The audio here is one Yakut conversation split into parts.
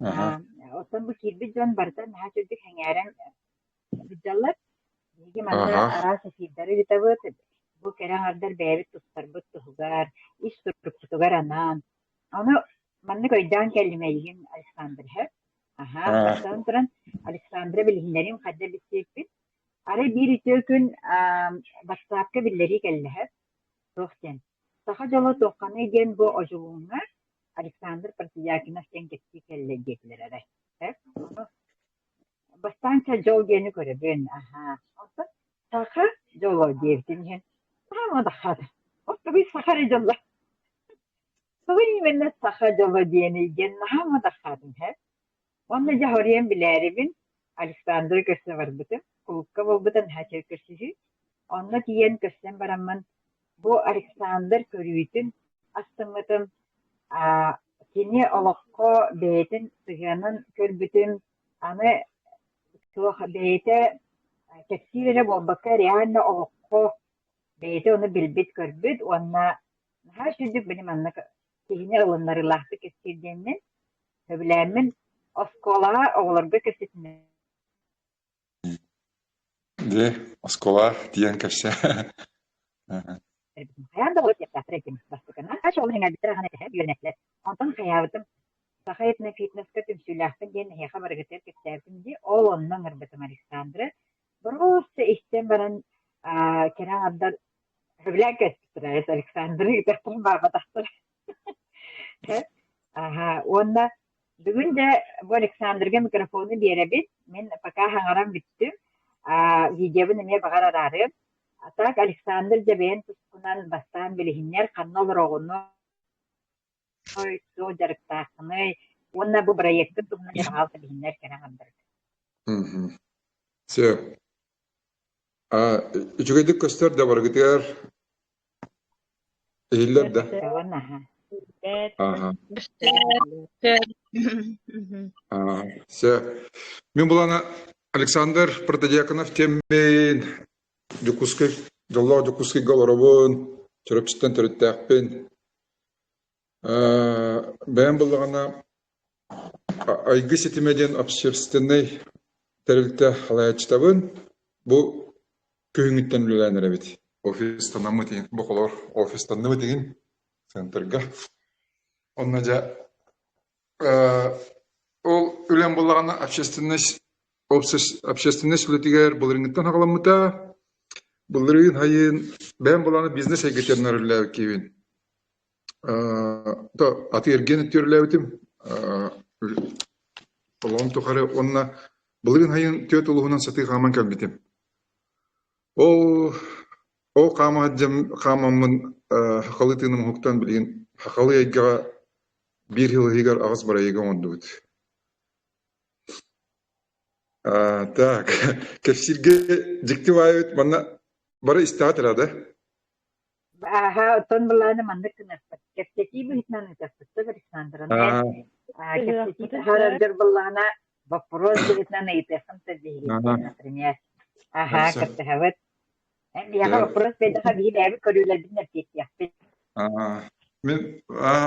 Аһа. Оттон бу киирбит дьон барыта наһаа үчүгдүк сэҥээрэн сылдьаллар. Биһиги манна Аһа. араас эфирдэри ыытабыт. Бу кэрэ аҥардар бэйэбит туттарбыт туһугар, ис турукпутугар анаан. Ону маннык өйдөөн кэллим эйигин, Александр, иһэ. Аһаа, Аа. бастатан туран, Александра билиһиннэриим хайда билсиэппин. Арай биир үтүө күн батсаапка биллэрии кэллэһэ. Туох диэн? Саха дьоло туохханый диэн бу одьулууҥҥа Александр Протодьяконов диэн кэпсии кэллэ диэтилэр эрэ. Ону бастаан чэ дьол диэни көрөбүн, аһаа. Онтон саха дьоло диэбитин иһин хаама да хата. Оттон саха эрэ дьоло. Тоҕо именно саха дьоло диэний диэн наһаа мадаххаатым һэ. Уонна дьэ хоруйан билээрибин Александры көрсө барбытым. Кулуупка буолбута наһаа үчүгэй көрсүһүү. Онно тиийэн көрсөн бараммын бу Александр көрүүтүн астыммытым, аа кини олоххо бэйэтин сыһыанын көрбүтүм, аны суох бэйэтэ кэпсиир эрэ буолбакка реально олоххо бэйэтэ ону билбит-көрбүт уонна наһаа үчүгдүк били маннык киһини ылыннарыылаахтык кэпсиир диэммин сөбүлээммин оскуолаҕа оҕолорго кэпсэтинэ Дьэ, оскуола тиийэн кэпсээ. Хайаан да оҕолор диэхтээхтэр этим бастакынан. Ол иҥэрбиттэр ахан этэ үөрэнэччилэр. Онтон хайаабытым Саха этнофитнеска түмсүүлээхпин диэн эһиэхэ барыгытыгар кэпсээбитим дии. Ол онно ыҥырбытым Александра. Боруоста истэн баран кэрэ аҥардар сөбүлээн кэспиттэрэ Александры ыытыахтарын баҕарбатахтар. Аһа, уонна бүгүн дьэ бу Александрга микрофону биэрэбин. Мин пока хаҥаран бүттүм. Аа, видеобун эмиэ баҕар араарыам. А так Александр дьэ бэйэн тускунан бастаан билиһиннэр, ханна олороҕунуй, туох дьарыктааххыный уонна бу бырайыаккын туһунан дьэ баҕалта билиһиннэр кэрэ аҥардарык. Мгм. Сөп. А, үчүгэйдик көстөр да барыгытыгар иһиллэр да? Аха. Аа, сөп. Мин булана Александр Протодьяконов теммин Дьокуускай, дьоллоох Дьокуускайга олоробун, Чурапчыттан төрүттээхпин. Бэйэм буллаҕына Айгы ситимэ диэн общественнай тэрилтэ салайааччытабын. Бу күһүҥҥүттэн үлэлээн эрэбит. Офистанаммыт иһин, бу холор офистанныбыт иһин центрга. Онно дьэ ол үлэм буллаҕына общественность общественность үлэтигэр былырыыҥҥыттан саҕаламмыта. Былырыын сайын бэйэм былааны бизнес эйгэтигэр үлэлээбит киһибин. Атыы-эргиэн өттүөрлээбитим олоҕум тухары уонна былырыын сайын түөрт улууһунан сатыы хааман кэлбитим. Ол ол хаама сылдьан хаамаммын сахалыы тыыным уһуктан билигин сахалыы эйгэҕэ биир сыл иһигэр аҕыс бырайыагы оҥордубут. Так, кэпсииргэ дьикти баайбыт манна бары истэҕит эрэ да? Ааһа, оттон былааны маннык гыныахпыт. Кэпсэтии быһыытынан ыытыахпыт сөп, Александровна. Кэпсэтии таһаараргар былаана боппуруос быһыытынан ыйытыаххын сөп биһигиттэн, например. Аһаа, кыттыһабыт. Эн биһиэхэ боппуруос биэрдэххэ биһи бэйэбит көрүүлэрбитин эппиэттиэхпит. Мин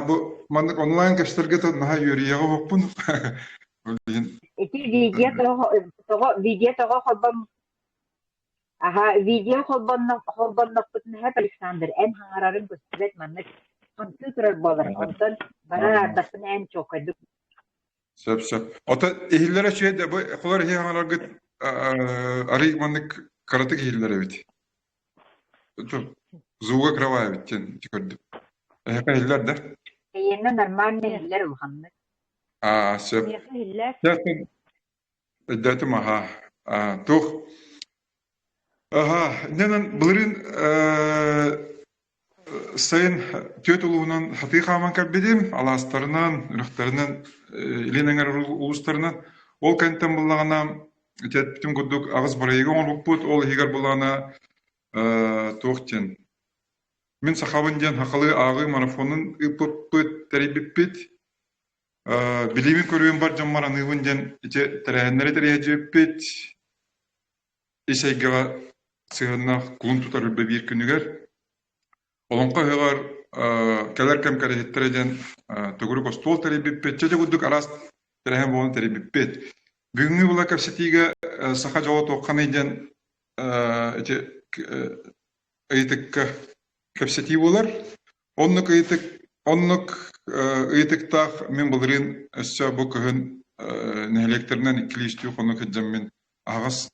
бу маннык онлайн кэпсэтэргэ наһаа үөрүйэҕэ оһохпун. Ити видео тоҕо видео тоҕо холбом Аһа, видео холбоннохпутуна сөп, Александр, эн хаҥарарыҥ көстүбэт маннык хамсыы турар буолар, онтон бара аардахпына эн чуолкайдык Сөп, сөп. Ото иһиллэрэ үчүгэй да, бу холор иһи хаҥараргыт арый маннык кыратык иһиллэр эбит. Звуга кровая эбит диэн ити көрдүм. Эһэхэ иһиллэр да? Эйиэнэ нормально иһиллэр улаханнык. Аа, сөп. Миэхэ иһиллэр. Өйдөөтүм аһаа. Аа, туох Аһаа, иннэнэн былырыын сайын түөрт улууһунан сатыы хааман кэлбитим, алаастарынан, үрэхтэринэн, илин эҥэр улуустарынан. Ол кэнниттэн буллаҕына, ити эппитим курдук аҕыс бырайыагы оҥорбуппут, ол иһигэр буллаҕына туох диэн Мин сахабын диэн сахалыы ааҕыы марафонун ыыппыппыт, тэрийбиппит. Билиибин көрүүм бар дьоммор аныыбын диэн ити тэрээһиннэри тэрийээччиппит ис эйгэҕэ сыһыаннаах кулун тутар үрбэ биир күнүгэр Олоҥхо ыһыаҕар кэлэр кэм кэрэһиттэрэ диэн төгүрүк остуол тэрийбиппит. Чэ, ити курдук араас тэрээһин буолан тэрийбиппит. Бүгүҥҥү була кэпсэтиигэ саха дьоло туохханый диэн ити ыйытыкка кэпсэтии буолар. Оннук ыйытык оннук ыйытыктаах мин былырыын өссө бу кыһын нэһилиэктэринэн иккилии-үстүү хонук сылдьаммын аһаҕас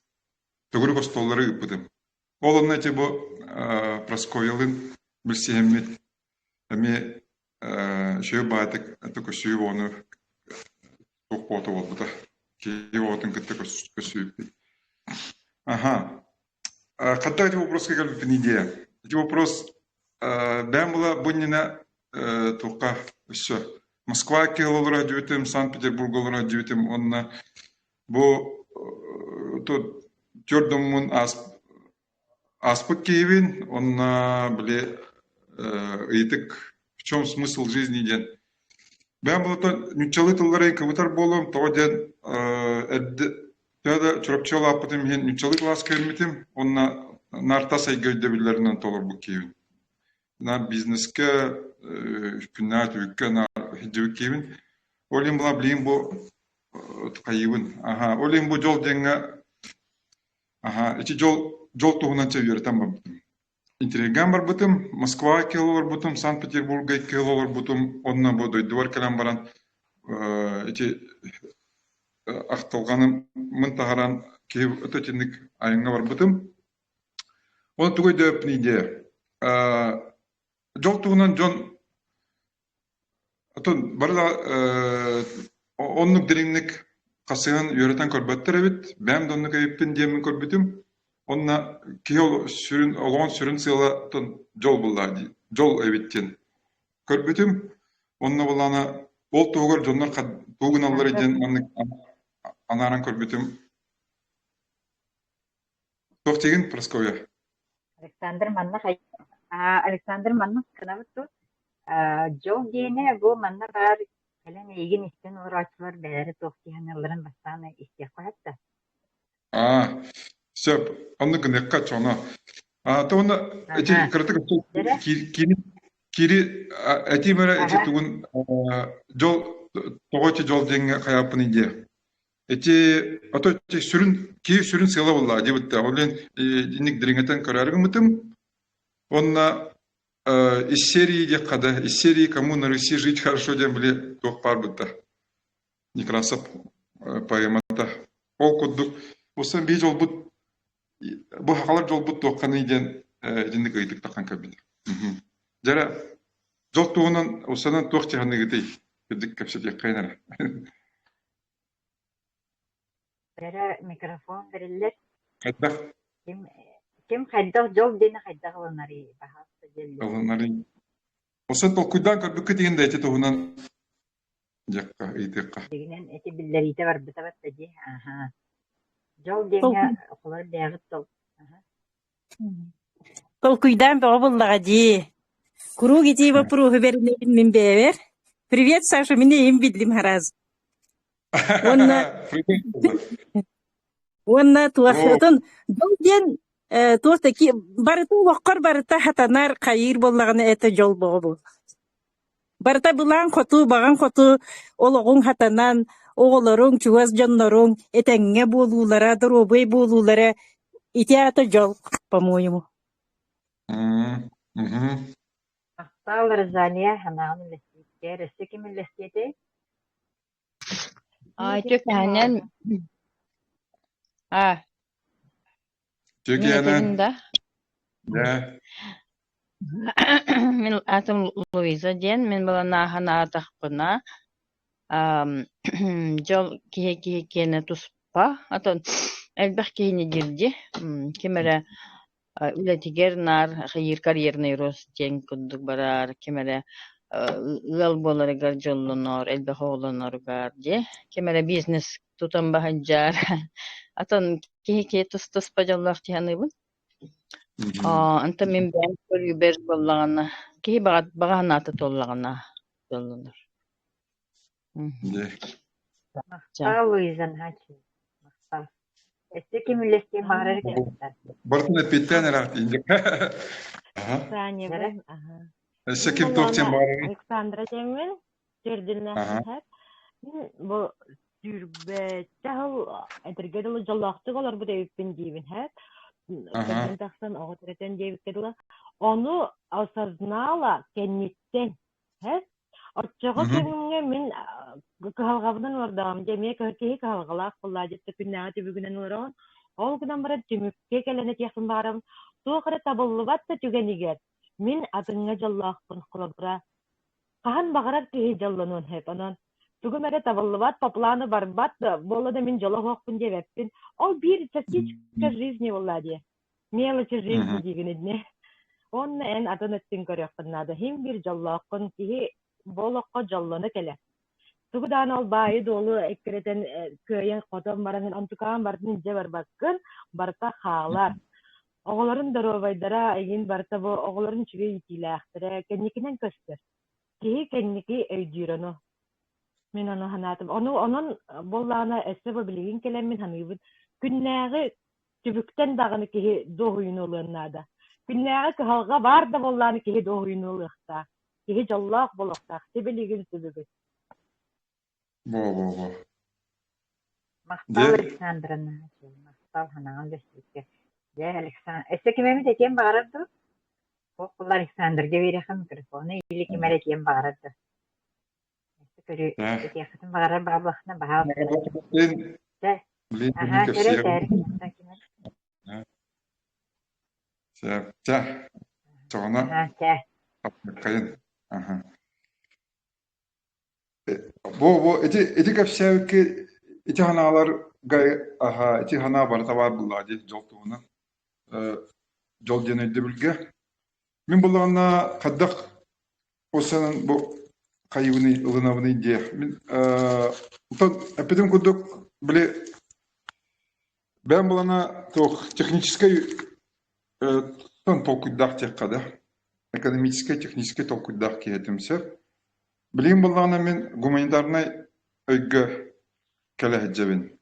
төгүрүк остуоллары ыыппытым. Ол онно ити бу Прасковьялыын билсиһэммит эмиэ үчүгэй баайдык көрсүһүү буолуну туох буолта буолбута. Киһи оҕотун кытта көрсүбүппүт. Аха. Хатта ити вопроска кэлбиппин идея. Ити вопрос бэйэм була бу иннинэ туохха өссө Москва киһи олоро дьүбүтүм, Санкт-Петербурга олоро дьүбүтүм уонна бу түөрт доммун ааспыт киһибин уонна били ыйытык в чем смысл жизни диэн бэйэм буолтан ньуччалыы тыллары кыбытар буолуом тоҕо диэн эрдэ төһө да Чурапчы улааппытым иһин ньуччалыы кылааска киирбитим уонна наар тас эйгэ өйдөбүллэринэн толорбут киһибин наар бизнескэ күннээҕи түбүккэ наар сылдьыбыт киһибин ол иһин була билигин бу хайыыбын аха ол иһин бу дьол диэҥҥэ аха ити дьол дьол туһунан чэ үөрэтэн барбытым интригаан барбытым Москваҕа икки сыл олорбутум Санкт-Петербурга икки сыл олорбутум онно бу дойдубар кэлэн баран ити ахтылҕаным таһааран киһи итинник айаҥҥа барбытым ол тугу өйдөөбүппүн идея дьол туһунан дьон Оттон бары да оннук дириҥник хасыһан үөрэтэн көрбөттөр эбит. Бэйэм да оннук эбиппин диэммин көрбүтүм. Онно киһи сүрүн олоҕун сүрүн сыала оттон дьол буоллаҕа дии, дьол эбит диэн көрбүтүм. Онно буоллаҕына ол туһугар дьоннор тугу гыналларый диэн маннык анааран көрбүтүм. Туох диигин, Прасковья? Александр манна Александр манна гынабыт дуо? Дьол диэни бу манна баар кэлэн эйигин истэн олорооччулар бэйэлэрэ туох дии саныылларын бастаан истиэххэ сөп да? Аа, сөп. Оннук гыныахха чоно. А, то онно эти кыратык кири кири этиим эрэ ити тугун дьол тоҕо ити дьол диэҥҥэ хайааппын идея. Ити ото ити сүрүн киһи сүрүн сыала буоллаҕа диэбиттэ. Ол иһин инник дириҥэтэн көрөөрү гыммытым. Уонна из серии диэххэ да, из серии «Кому на Руси жить хорошо» диэн били туох баар бытта. Некрасов поэмата. Ол курдук, усан биир дьолбут бу сахалар дьолбут туохханый диэн итинник ыйытык таххан кэлбит. Дьэрэ, дьол туһунан усанан туох дьаһаныгытый? Кырдьык кэпсэтиэххэйин эрэ. Эрэ микрофон бэриллэр. Хайдах? Ким, ким хайдах дьол диэни хайдах ылынарый? Баһаалыста диэллэр. Ылынарый. Осон толкуйдаан көрбүккүт иһин да ити туһунан диэххэ, ыйытыахха. Дигинэн ити биллэриитэ барбыта батта дии. Аха. Дьол диэҥҥэ холор бэйэҕит тол. Аха. Толкуйдаан бөҕө буллаҕа дии. Куруук итии боппуруоһу бэринэбин мин бэйэбэр. Привет, Саша, мин эйим биллим хараас. Уонна уонна туох отон дьол диэн туох таки барыта олоххор барыта хатанар хайыыр буоллаҕына это дьол боҕо буолар. Барыта былаан хоту, баҕаҥ хоту олоҕуҥ хатанан, оҕолоруҥ, чугас дьонноруҥ этэҥҥэ буолуулара, доруобуй буолуулара ити аата дьол, по-моему. Махтал, Розалия, санааҕын үллэстииккэр. Өссө ким үллэстиэтэй? Түкэһэнэн а мин Түкэһэнэн этибин да да Мин аатым Луиза диэн, мин быланаһан аатахпына дьол киһи киһи киэнэ туспа, оттон элбэх киһини диир дии, ким эрэ үлэтигэр наар хайыыр карьерный рост диэн курдук барар, ким эрэ ыал буоларыгар дьоллонор, элбэх оҕолоноругар дии, ким эрэ бизнес тутан баһыдьаар. Атын киһи киһи тус-туспа дьоллоох дии саныыбын. Онтон мин бэйэм көрүүбэр буоллаҕына, киһи баҕа санаата туоллаҕына дьоллонор. Махтал, Луиза Нахачи. Махтал. Өссө ким үллэстиэн баҕарар кэлбиттэр. Барытын эппиэттээн эрэхтиин. Санябын, аха. Өссө Мин ким туох диэн буоллаҕына баҕарарый? Александра диэммин, төрдүннээх Аха. Мин бу Сүүрбэччэ сыл этэргэ дылы дьоллоохтук олорбут эбиппин диибин һээт. Аха. Кэргэн тахсан оҕо төрөтөн диэбиккэ дылы. Ону осознала кэнниттэн һээт. Оччоҕо Мгм. кэмҥэ мин кыһалҕабынан олордоҕум дьэ эмиэ киһи кыһалҕалаах буоллаа дьэ күннээҕи түбүгүнэн олороҕун. Ол гынан баран түмүккэ кэлэн этиэхпин баҕарабын туох эрэ табыллыбат да түгэнигэр мин атыҥҥа дьоллоохпун холобура Хаһан баҕарар киһи дьоллонуон сөп, онон тугум эрэ табыллыбат, по плану барбат да буолла да мин дьоло суохпун диэбэппин. Ол биир частичка жизни буолла дии. Мелочи жизни Мгм. диигин иннэ. Уонна эн атын өттүн көрүөххүн наада. Иһин биир дьоллооххун киһи бу олоххо дьоллоно кэлэр. Тугу даҕаны ол баайы-дуолу эккирэтэн кыайан-хотон баран онтукаҕын барытын илдьэ барбаккын, барыта хаалар. Оҕолорун доруобайдара эйигин барыта бу оҕолорун үчүгэй иитиилээхтэрэ кэнникинэн көстөр. Киһи кэнники өйдүүр ону. Мин ону санаатым. Ону онон буоллаҕына өссө бу билигин кэлэммин саныыбын. Күннээҕи түбүктэн даҕаны киһи дуоһуйууну ылыан наада. Күннээҕи кыһалҕа баар да буоллаҕына киһи дуоһуйууну ылыахтаах. Киһи дьоллоох буолуохтаах. Сибилигин түбүгүн. Во-во-во. Махтал Дьэ, Александровна, махтал ханаҕын бэсиэккэ. Дьэ, Александр, өссө ким эмит этиэн баҕарар дуо? Туох буолла Александрга биэриэххэ микрофону или ким эрэ этиэн баҕарар дуо? Өссө көрү э, этиэххитин баҕарар баҕалааххына баһаалыста. Блин, Чэ, блин, аһаа, көрө кэпсиэҕим. этээр. Ким эрэ? Чэ, чэ, чоҕуна Аһаа, чэ. хайын. Аха. Бу бу ити ити кэпсээбикки ити ханааларга аха ити ханаа барыта баар буоллаҕа дии дьол туһунан дьол диэн өйдөбүлгэ. Мин буллаҕына хайдах ол сынан бу хайыбыный ылынабыный диэх. Мин оттон эппитим курдук били бэйэм булана туох техническэй толкуйдаах диэххэ да экономическай техническэй толкуйдаах киһи этим сөп. Билигин буоллаҕына мин гуманитарнай өйгө кэлэ сылдьабын.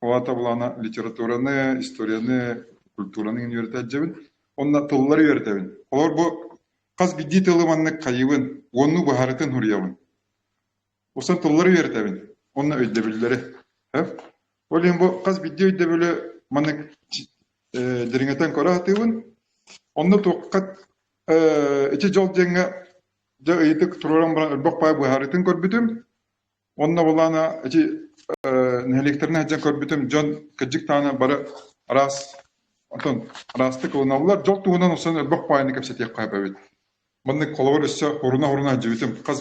Ол аата былаана литератураны, историяны, культураны үөрэтэ сылдьабын. Уонна тыллары үөрэтэбин. Олор бу хас биирдии тылы маннык хайыыбын, уоннуу быһаарытын суруйабын. Усан тыллары үөрэтэбин уонна өйдөбүллэри. Ол иһин бу хас биирдии өйдөбүлү маннык дириҥэтэн көрө сатыыбын. Онно туохха ити дьол диэҥҥэ Дьэ ыйытык туруоран баран элбэх баай быһаарыытын көрбүтүм. Уонна былаана ити нэһилиэктэринэн сылдьан көрбүтүм дьон кырдьык даҕаны бары араас онтон араастык ылыналлар. Дьол туһунан осон элбэх баайыны кэпсэтиэххэ сөп эбит. Маннык холобур өссө хоруна-хоруна сылдьыбытым. Хас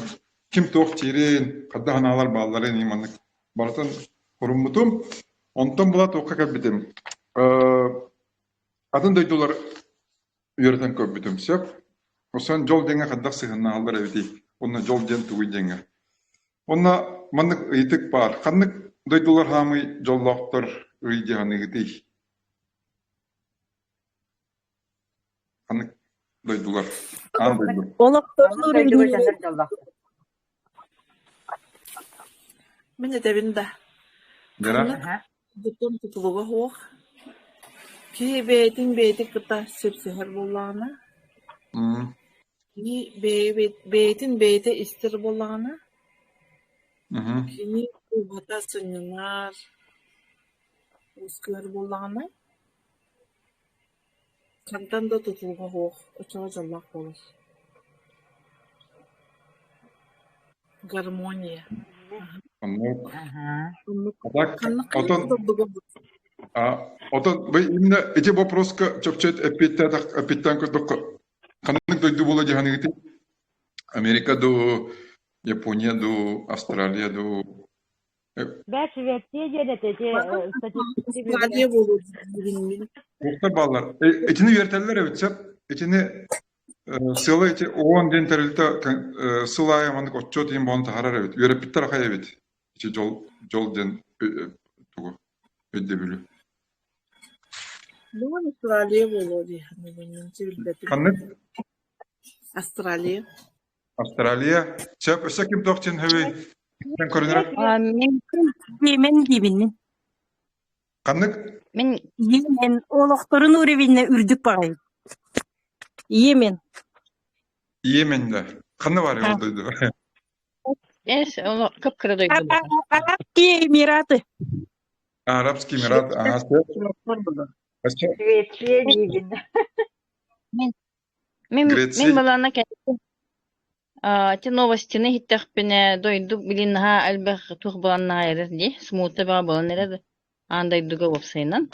ким туох диирин, хайдах санаалар баалларын иһин маннык барытын хоруммутум. Онтон була туохха кэлбитим. Атын дойдулар үөрэтэн көрбүтүм сөп. Осон дьол диэҥҥэ хайдах сыһыаннаһаллар эбитий? Уонна дьол диэн тугуй диэҥҥэ. Уонна маннык ыйытык баар. Ханнык дойдулар хаамый дьоллоохтор ый дии саныыгытый? Ханнык дойдулар? Аан дойду. Олохторун Ханнык дойдуга дьоннор дьоллоохтор? Мин этэбин да, Дьара? ханнык Аһа. дойдуттан тутулуга суох, киһи бэйэтин бэйэтин кытта сөпсөһөр буоллаҕына, М. кини бэйэтин бэйэтэ истэр буоллаҕына, Мгм. кини дууһата сынньанар, уоскуйар буоллаҕына, хантан да тутулуга суох, оччоҕо дьоллоох буолар. Гармония. Оннук. Аһа. Оннук. А так, Ханнык отон ханнык дойдуга а, отон бу именно ити вопроска чопчу эппиэттээтэх эппиэттээн көрдөххө ханнык дойду буола дии саныыгытый? Америка дуу, Япония дуу, Австралия дуу? Бээ, Швеция диэн этэ ити статистика Австралия буолуо диибин мин. Туохтар бааллар. Итини үөрэтэллэр эбит сөп. Итини сыала ити ООН диэн тэрилтэ сыл аайы маннык отчуот иһин буолан таһаарар эбит. Үөрэппиттэр ахай эбит. Ити дьол дьол диэн тугу өйдөбүлү. Бу Австралия буолуо дии саныыбын мин билбэтим. Ханнык? Австралия. Австралия. Сөп, өссө ким туох диэн сөбүй? Көрүнэрэ. Мин Йемен диибин мин. Ханнык? Мин Йемен олохторун уровеньна үрдүк баҕайы. Йемен. Йемен да. Ханна бар ол дойду? Эс, ол кып-кыра дойду буолар. Арабские Эмираты. Арабский Эмират, ага, Өссө Швеция диибин. Мин мин мин Греция. былаана кэлбитим. Ити новостины иһиттэхпинэ, дойду билин наһаа элбэх туох буолан наһаа эрэр дии, смута бөҕө буолан эрэр аан дойдуга уопсайынан.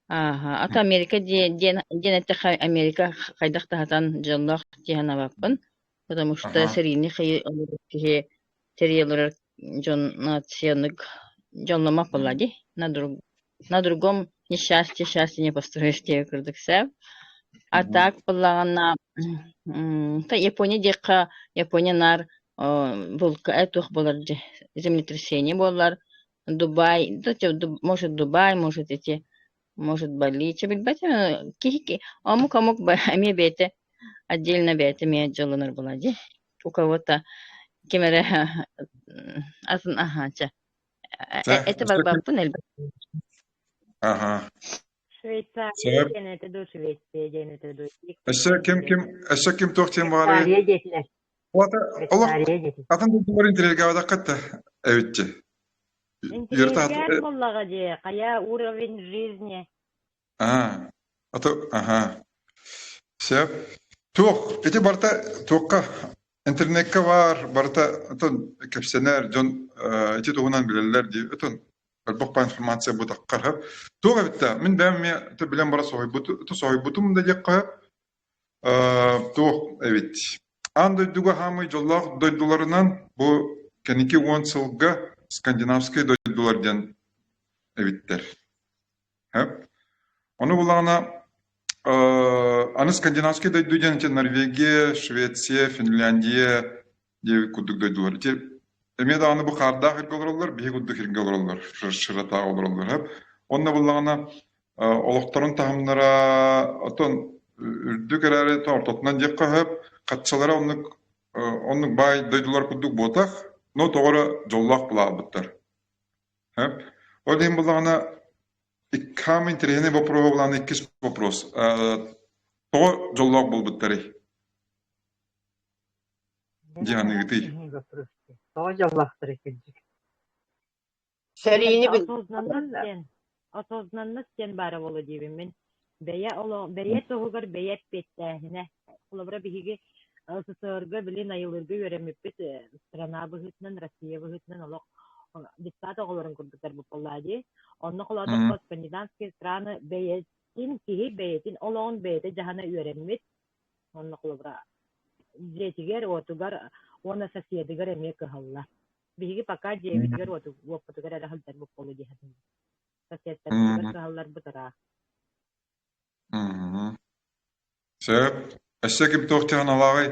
Ааһа, ата Америка диэн диэн диэн эттэххэ Америка хайдах да сатаан дьоллоох дии санаабаппын. Потому что Ага. сэриини хайыы олорор киһи сэрии олорор дьон нациянык дьолломох буолла дии. На друг на другом несчастье счастье не построишь диэки курдук сөп. А так буоллаҕына та Япония диэххэ Япония наар булка туох буолар дии землетрясение буолар Дубай, да, может Дубай, может эти, может Бали, чэ билбэтим киһи омук омук эмиэ бэйэтэ отдельно бэйэтэ эмиэ дьоллонор буолаа дии. У кого-то ким эрэ атын аха чэ это барбаппын элбэх. Аха. Швейцария диэн этэ дуу, Швеция диэн этэ дуу. Өссө ким ким өссө ким туох диэн баҕарый? Швейцария диэтилэр. Олох атын дойдулар интириэргээбэтэххит да эбитчи. Интириэргээн буоллаҕа дии, хайа уровень жизни. Аа, ато аха. Сөп. Туох, ити барыта туохха интернеккэ баар, барыта отон кэпсэнэр дьон ити туһунан билэллэр дии. Отон элбэх информация бутахха сөп. Туох эбит да, мин бэйэм эмиэ билэн бара соһуйбутум да диэххэ сөп. Туох эбит. Аан дойдуга хаамыы дьоллоох дойдуларынан бу кэнники 10 сылга скандинавскай дойдулар диэн эбиттэр. Сөп. Ону буллаҕына аны скандинавскай дойду диэн ити Норвегия, Швеция, Финляндия диэбит курдук дойдулар. Ити эмиэ даҕаны бу хаардаах сиргэ олороллор, биһи курдук сиргэ олороллор, широтаҕа олороллор. Сөп. Онно буллаҕына олохторун таһымнара оттон үрдүк эрээри ортотунан диэххэ сөп, хаччалара оннук оннук баай дойдулар курдук буотах, но тоҕо эрэ дьоллоох булаабыттар. Сөп. Ол иһин буллаҕына самый интересный вопрос булаан иккис вопрос. Тоҕо дьоллоох буолбуттарый? Дии саныыгытый? Тоҕо дьоллоохторуй кырдьык? Сэриини осознанность диэн осознанность диэн баара буолуо диибин мин. Бэйэ олох бэйэ туһугар бэйэ эппиэттээһинэ. Холобура биһиги СССР-га били найылыырга үөрэммиппит страна быһыытынан, Россия быһыытынан олох диктат оҕолорун курдуктар буоллаа дии. Онно холоотоххо скандинавские страны бэйэтин киһи бэйэтин олоҕун бэйэтэ дьаһана үөрэммит. Онно холобура дьиэтигэр-уотугар уонна соседыгар эмиэ кыһаллар. Биһиги пока дьиэбитигэр уоппутугар эрэ сылдьарбыт буолуо дии саныыбын. Соседтарбытыгар кыһалларбыт ыраах. Сөп. Өссө ким туох дьаһаналааҕый?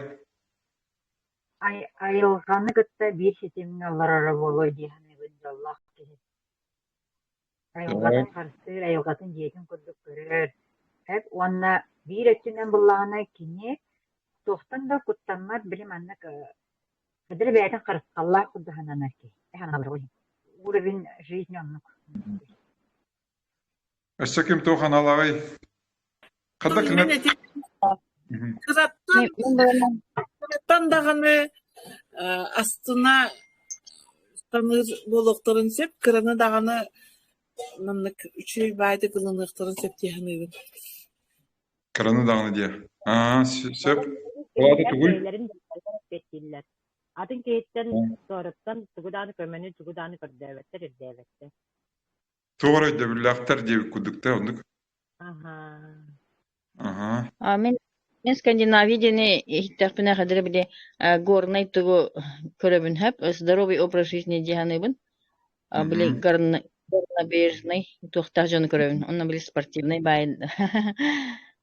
Айылҕаны кытта биир ситимҥэ олороро буолуо дии саныыбын дьоллоох киһи. Айылҕатын харыстыыр, айылҕатын дьиэтин курдук көрөр. Эп уонна биир өттүнэн буллаҕына кини туохтан да куттаммат, били маннык Эдэр бэйэтин харысхаллаах курдук сананар киһи. Уровень жизни оннук. Өссө ким туох аналааҕый? Ханна Мин этим кыраттан кыраттан даҕаны астына саныыр буолуохтарын сөп, кыраны даҕаны маннык үчүгэй баайдык ылыныахтарын сөп дии саныыбын. Кыраны даҕаны диэ. Аа, сөп. Ол аата тугуй? Бэйэлэрин эппиэттииллэр. Атын киһиттэн, туораттан тугу даҕаны көмөнү, тугу даҕаны көрдөөбөттөр, ирдээбэттэр. Туох эрэ өйдөбүллээхтэр диэбит курдук да оннук. Аһаа. Аһаа. А, мин мин Скандинавия диэни иһиттэхпинэ хадары били горнай тугу көрөбүн хөп здоровый образ жизни дии саныыбын. Били горнобежный туохтаах дьону көрөбүн. Онно били спортивный баай.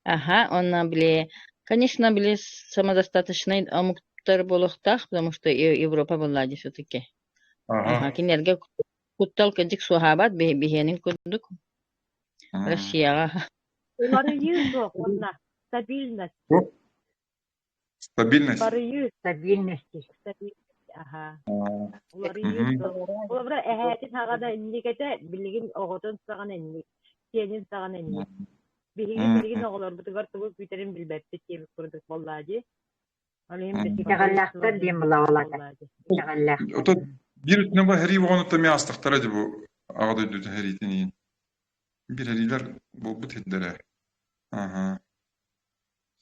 Аха, онно били конечно били самодостаточный омуктар буолуохтаах, потому что Европа была все-таки. Аха, кинилэргэ куттал кырдьык суоһаабат биһиэнин курдук Россияҕа. Уларыйыы суох уонна стабильность. Стабильность. Барыйыы. Стабильность. Стабильность, аха. Уларыйыы суох. Холобура, эһээтин саҕана инник этэ, билигин оҕотун саҕана инник, сиэнин саҕана инник. Биһиги билигин оҕолорбутугар тугу күүтэрин билбэппит диэбит курдук буоллаа дии. Ол иһин Итэҕэллээхтэр беспокойство диэн диэн былаҕалаата. буолла дии. Итэҕэллээхтэр. Оттон биир өттүнэн бу сэрии оҕонуттан эмиэ аастахтара дии бу Аҕа дойдутун сэриитин иһин. Биир сэриилэр буолбут сирдэрэ. Аһа.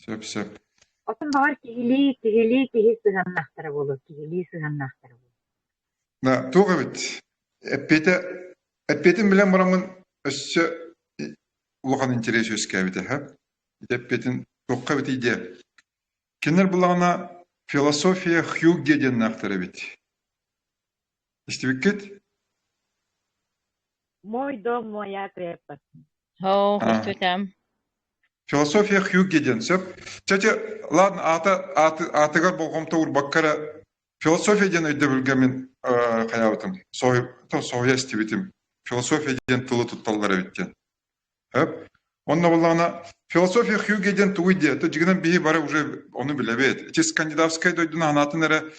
Сөп сөп. Оттон баҕар киһилии, киһилии киһи сыһыаннаахтара буолуо, киһилии сыһыаннаахтара буолуо. Да, туох эбит? Эппиэтэ эппиэтин билэн бараммын өссө улахан интэриэс үөскээбитэ, һэ? Ити эппиэтин туохха эбитий диэ? Кинилэр буллаҕына философия Хьюгге диэннээхтэр эбит. Истибиккит? Мой дом, моя крепость. Оо, А, истибэтим. Философия Хьюгге диэн сөп. Чэ, ладно, аата, ааты, аатыгар болҕомто уурбакка эрэ философия диэн өйдөбүлгэ мин э, хайаабытым, соһуйа истибитим. Философия диэн тылы тутталлар эбит диэн. Сөп. Онно буоллаҕына философия Хьюге диэн тугуй диэ? То дьигинэн биһи бары уже ону билэбит. Ити скандинавскай дойдуну санаатын эрэ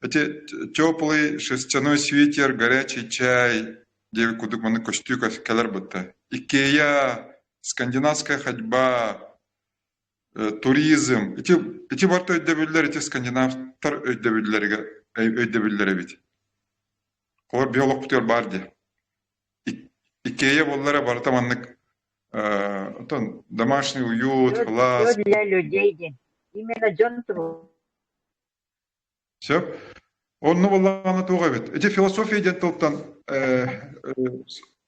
ити теплый шерстяной свитер, горячий чай диэбит курдук маннык көстүү кэлэр бытта. Икея, скандинавская ходьба, туризм. Ити ити барыта өйдөбүллэр ити скандинавтар өйдөбүллэригэр өйдөбүллэр эбит. Холор биһи олохпутугар баар дии. Икея буоллара барыта маннык оттон домашний уют, Все, кылаас. все для людей диэн. Именно дьон туһу. Сөп. Онно буоллаҕына туох эбит? Ити философия диэн тылтан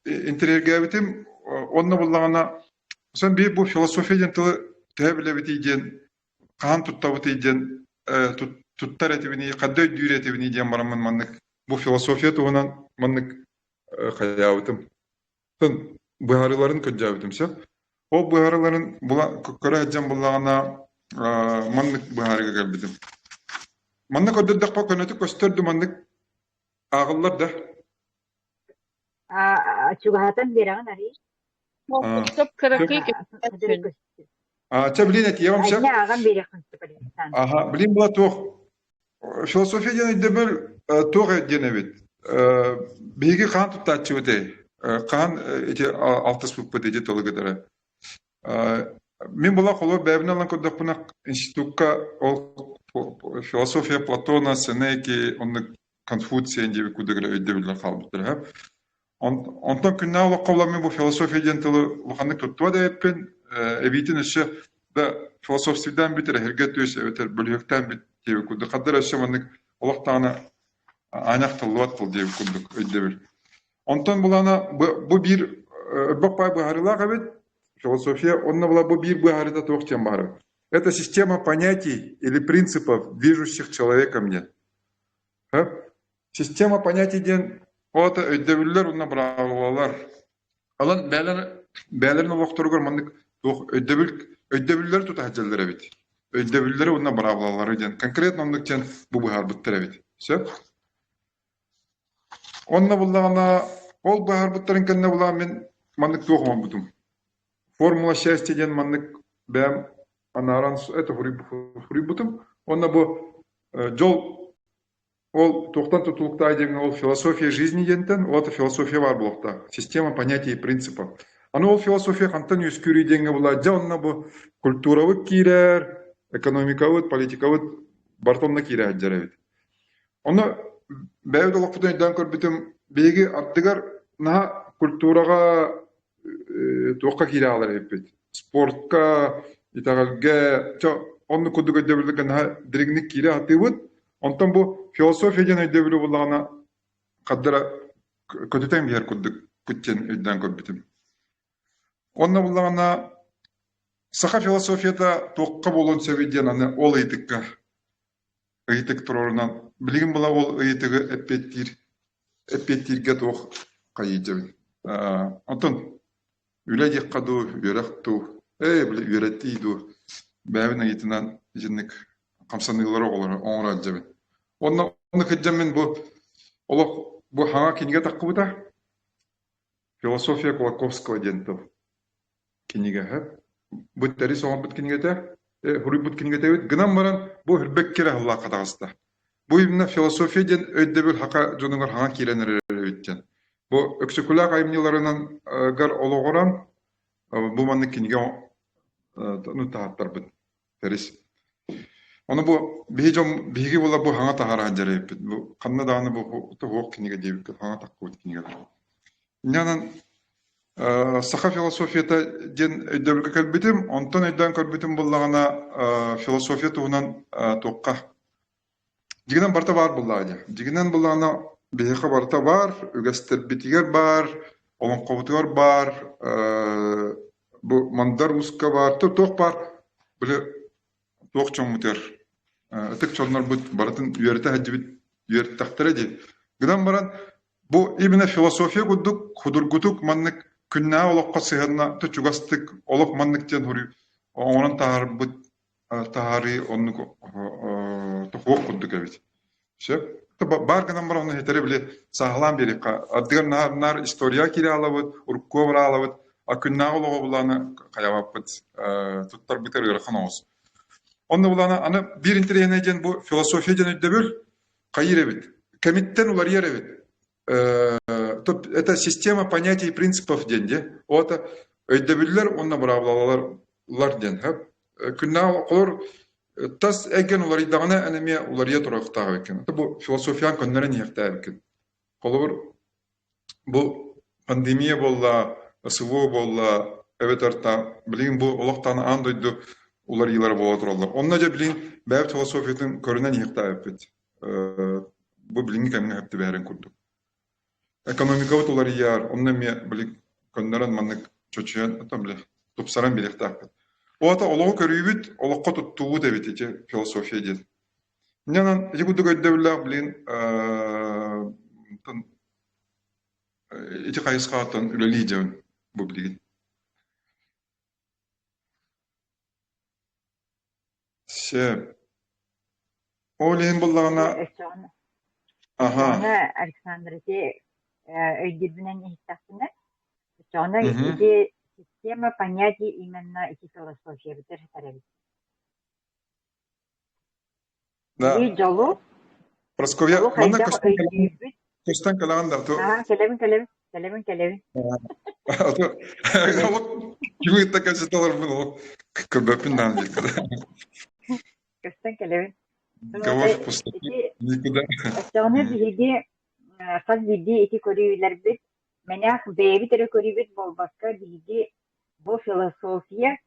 интэриэһиргээбитим. Онно буоллаҕына сон биир бу философия диэн тылы төһө билэбитий диэн хаһан туттабытый диэн туттар этибиний, ханна өйдүүр этибиний диэн бараммын маннык бу философия туһунан маннык хайаабытым. Быһаарыыларын көрдөөбүтүм сөп. Ол быһаарыыларын була көрө сылдьан буллаҕына маннык быһаарыыга кэлбитим. Манна көрдөрдөххө көнөтүк көстөр да маннык ааҕыллар да. Чугаһатан биэрэҕин арый. Сөп кыракый көстөр. Чэ билин этиэҕим сөп. Ааҕан биэриэххин сөп Александр. Аха, билин була туох Философия диэн өйдөбүл туох диэн эбит? Биһиги хаан туттааччыбыт хаан ити алтыспыппыт ити тылы кытары. Мин була холобур бэйэбин ылан көрдөхпүнэ институкка ол философия Платона, Сенеки, оннук Конфуция диэбит курдук эрэ өйдөбүллэр хаалбыттара. Онтон күннээҕи олоххо була мин бу философия диэн тылы улаханнык туттуо да эбиппин, эбиитин өссө да философствийдаан бүт эрэһиргэ түс эбэтэр бөлүһүөктээн бүт диэбит курдук ханна эрэ өссө маннык олох даҕаны аанньах тыллыбат тыл диэбит курдук өйдөбүл. Онтон булаана бу биир өрбөх баай быһаарыылаах эбит философия, онно була бу биир быһаарыыта туох диэн баара. Это система понятий или принципов, движущих человеком диэн. Система понятий диэн ол аата өйдөбүллэр уонна быраабылалар. Алан бэйэлэр бэйэлэрин олохторугар маннык туох өйдөбүл өйдөбүллэри тута сылдьаллар эбит. Өйдөбүллэри уонна быраабылалары диэн конкретно оннук диэн бу быһаарбыттар эбит. Сөп? Онно буллаҕына ол быһаарбыттарын кэннэ булаан мин маннык туох оҥорбутум. Формула счастья диэн маннык бэйэм анааран это суруйбутум. Уонна бу дьол Ол туохтан тутулуктаах диэҥҥэ ол философия жизни диэнтэн, ол аата философия баар буолуохтаах, система понятий и принципов. Аны ол философия хантан үөскүүрүй диэҥҥэ була дьэ онно бу культурабыт киирэр, экономикабыт, политикабыт барыта онно киирэ сылдьар эбит. Онно бэйэбит олохпутун өйдөөн көрбүтүм, биһиги ардыгар наһаа культураҕа туохха киирэ хаалар эбиппит. Спортка, итэҕэлгэ, чэ оннук курдук өйдөбүллэргэ наһаа дириҥник киирэ сатыыбыт. Онтон бу философия диэн өйдөбүлү буллаҕына хардара көтүтэн биһэр курдук диэн өйдөөн көрбүтүм. Онно буллаҕына саха философията туохха буолуон сөбүй диэн аны ол ыйытыкка ыйытык туруорунан билигин була ол ыйытыгы эппиэттиир эппиэттииргэ туох хайыйдьабын. Онтон Үлэ диэххэ дуу, үөрэх дуу, ээ, били үөрэтии дуу, бэйэбин ыйытынан итинник хамсаныылары оҕолору оҥоро сылдьабын. Онно онно кырдьан бу олох бу хаҥа кинигэ таххыбыта «Философия Кулаковского» диэн тыл кинигэ Бу Тэрис оҥорбут кинигэтэ, суруйбут кинигэтэ эбит. Гынан баран бу үрбэккэ эрэ аһыллаахха таҕыста. Бу именно философия диэн өйдөбүл хака дьонугар хаҥа киирэн эрэр эбит диэн. Бу Өксөкүлээх айымньыларынан гар олоҕуран бу маннык кинигэ ну таһааттарбыт. Тэрис. Ону бу биһи дьон биһиги була бу хаҥа таһара сылдьар эбиппит. Бу ханна даҕаны бу туһуох кинигэ диэбиккит хаҥа таххыбыт кинигэлэр. Инньэ саха философията диэн өйдөбүлгэ кэлбитим. Онтон өйдөөн көрбүтүм буоллаҕына философия туһунан туохха Дьиҥинэн барыта баар буоллаҕа дии. Дьиҥинэн буоллаҕына биһиэхэ барыта баар, үгэстэрбитигэр баар, олоҥхобутугар баар, бу Мандар Ууска баар, туох баар, били туох дьоммутугар ытык дьоннорбут барытын үөрэтэ сылдьыбыт үөрэттэхтэрэ дии. Гынан баран бу именно философия курдук судургутук маннык күннээҕи олоххо сыһыанна чугастык олох маннык диэн оҥорон таһаарбыт таһаарыы оннук тохуох курдук эбит. Сөп. Баар гынан баран ону хитэри били сааһылаан биэриэххэ. Ардыгар наар наар история киирэ аалабыт, уруккуга бара аалабыт, а күннээҕи олоҕу булааны хайабаппыт, туттарбытыгар ыарахан оҕус. Онно булаана аны биир интэриэһинэй диэн бу философия диэн өйдөбүл хайыыр эбит. Кэмиттэн уларыйар эбит. Это система понятий и принципов диэн дии. Ота өйдөбүллэр уонна быраабылалар лар диэн Күннээҕи олоххолор тас эйгэн уларыйдаҕына эн эмиэ уларыйа туруохтаах эбиккин. Бу философиян көннөрөн иһиэхтээх эбиккин. Холобур, бу пандемия буолла, СВО буолла, эбэтэр та билигин бу олох даҕаны аан дойду уларыйыылара буола тураллар. Онно дьэ билигин бэйэбит философиятын көрүнэн иһиэхтээх эбиппит. Бу билиҥҥи кэмҥэ сөп түбэһэрин курдук. Экономикабыт уларыйар, онно эмиэ били көннөрөн маннык чочуйан, оттон били тупсаран биэриэхтээхпит. Ол аата олоҕу көрүүбүт, олоххо туттуубут эбит ити философия диэн. Инньэ гынан ити курдук өйдөбүллээх билигин ити хайысхаҕа үлэлии дьон бу билигин. Сөп. Ол иһин буллаҕына Өссөҕүнэ аһа өссөҕүнэ Александр ити өйдүүрбүнэн иһиттэхпинэ, өссөҕүнэ Мгм. ити система понятий именно ити философиябытыгар сытар эбит. Да. Биһиги дьолу, Прасковья, дьолу манна хайдах көстөн кэлэҕин, өйдүүбүт? көстөн кэлэҕин да, то Аа, кэлэбин, кэлэбин, кэлэбин, кэлэбин, кэлэбин. Кими кытта кэпсэтэ олорбун ол көрбөппүн даҕаны диэххэ да. Көстөн кэлэбин. Никого в пустоте Ити никуда. оччоҕуна биһиги хас биирдии ити көрүүлэрбит мэнээх бэйэбит эрэ көрүүбүт буолбакка биһиги бу философия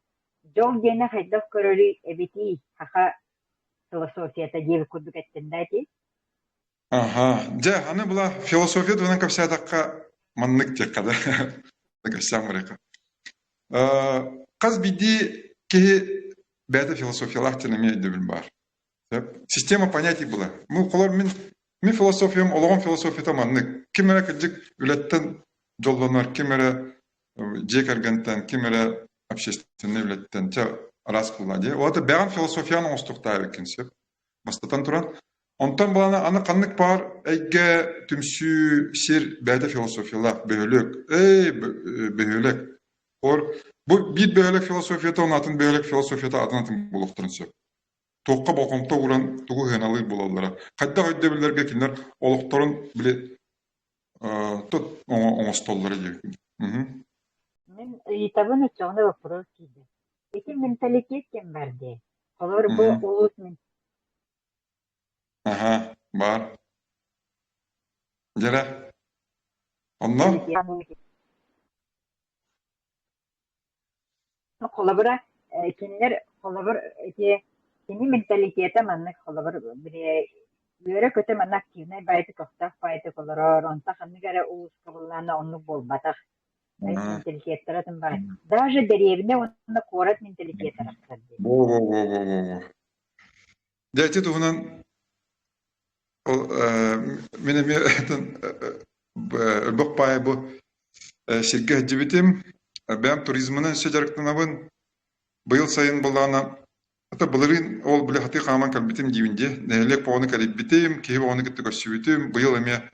дьол диэни хайдах көрөрүй эбитий саха философията диэбит курдук эттин да ити Аха. Дьэ, аны була философия туһунан кэпсээтэххэ маннык диэххэ да. Кэпсээн барыахха. Хас биирдии киһи бэйэтэ философиялаах диэн эмиэ өйдөбүл баар. Система понятий была. Ну, холор мин мин философиям, олоҕум философията маннык. Ким эрэ кырдьык үлэттэн дьоллонор, ким эрэ дьиэ кэргэнтэн, ким эрэ общественнай үлэттэн, чэ, араас буолла дии. Ол это бэҕэн философияны оҥостуохтаах эбиккин сөп. Бастатан туран, онтон балана аны ханнык баар эйгэ, түмсүү, сир бэйэтэ философиялаах бөһүөлэк, эй бөһүөлэк. Ор бу биир бөһүөлэк философията уонна атын бөһүөлэк философията атын-атын буолуохтарын сөп. Туохха болҕомто ууран тугу сыаналыыр буолаллара. Хайдах өйдөбүллэргэ кинилэр олохторун били тут оҥостоллоро диэбиккин. Мин ыйытабын оччоҕуна вопрос киирдэ. Ити менталитет ким бар дии? Холобур, бу улуус Аха, баар. Дьэрэ. Онно? Холобура, кинилэр холобур ити кини менталитета маннык холобур били үөрэ-көтө манна активнай баайытык көхтөөх баайытык олорор, онто ханнык эрэ улууска буллаана оннук буолбатах. Менталитеттара атын баар. Даже дэриэбинэ уонна куорат менталитета арахсар дии. Во-во-во-во-во. Дьэ ити туһунан ол мин эмиэ өлбөх паайа бу сиргэ сылдьыбытым. Бэйэм туризмынан өссө дьарыктанабын. Быйыл сайын буоллаҕына, ата былырыын ол били хатыы хааман кэлбитим диибин дии. Нэһилиэк оҕону кэрийбитим, киһи оҕону кытта көрсүбүтүм. Быйыл эмиэ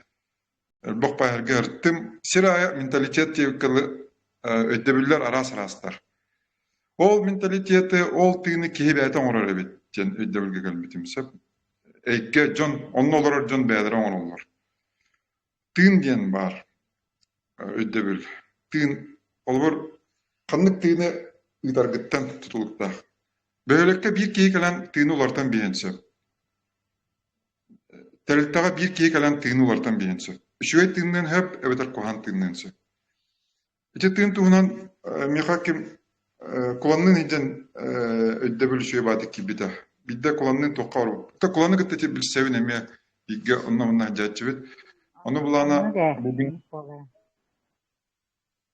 элбэх пааһарга ырыттым. Сир аайы менталитет диэбиккэ өйдөбүллэр араас-араастар. Ол менталитеты, ол тыыны киһи бэйэтэ оҥорор эбит диэн өйдөбүлгэ кэлбитим сөп. Эйгэ дьон, онно олорор дьон бэйэлэрэ оҥороллор. Тыын диэн баар өйдөбүл. Тыын, холобур, ханнык тыыны ыытаргыттан тутулуктаах. Бөһүөлэккэ биир киһи кэлэн тыыны уларытан биэриэн сөп. Тэрилтэҕэ биир киһи кэлэн тыыны уларытан биэриэн сөп. Үчүгэй тыынныан сөп эбэтэр куһаҕан тыынныан сөп. Ити тыын туһунан миэхэ ким куланныын илдьэн өйдөбүл үчүгэй баатык киирбитэ. Биирдэ куланныын туохха барбыт. Куланы кытта ити билсэбин эмиэ бииргэ онно-манна сылдьааччыбыт. Ону былаана Оннук ээ, оннук буолара.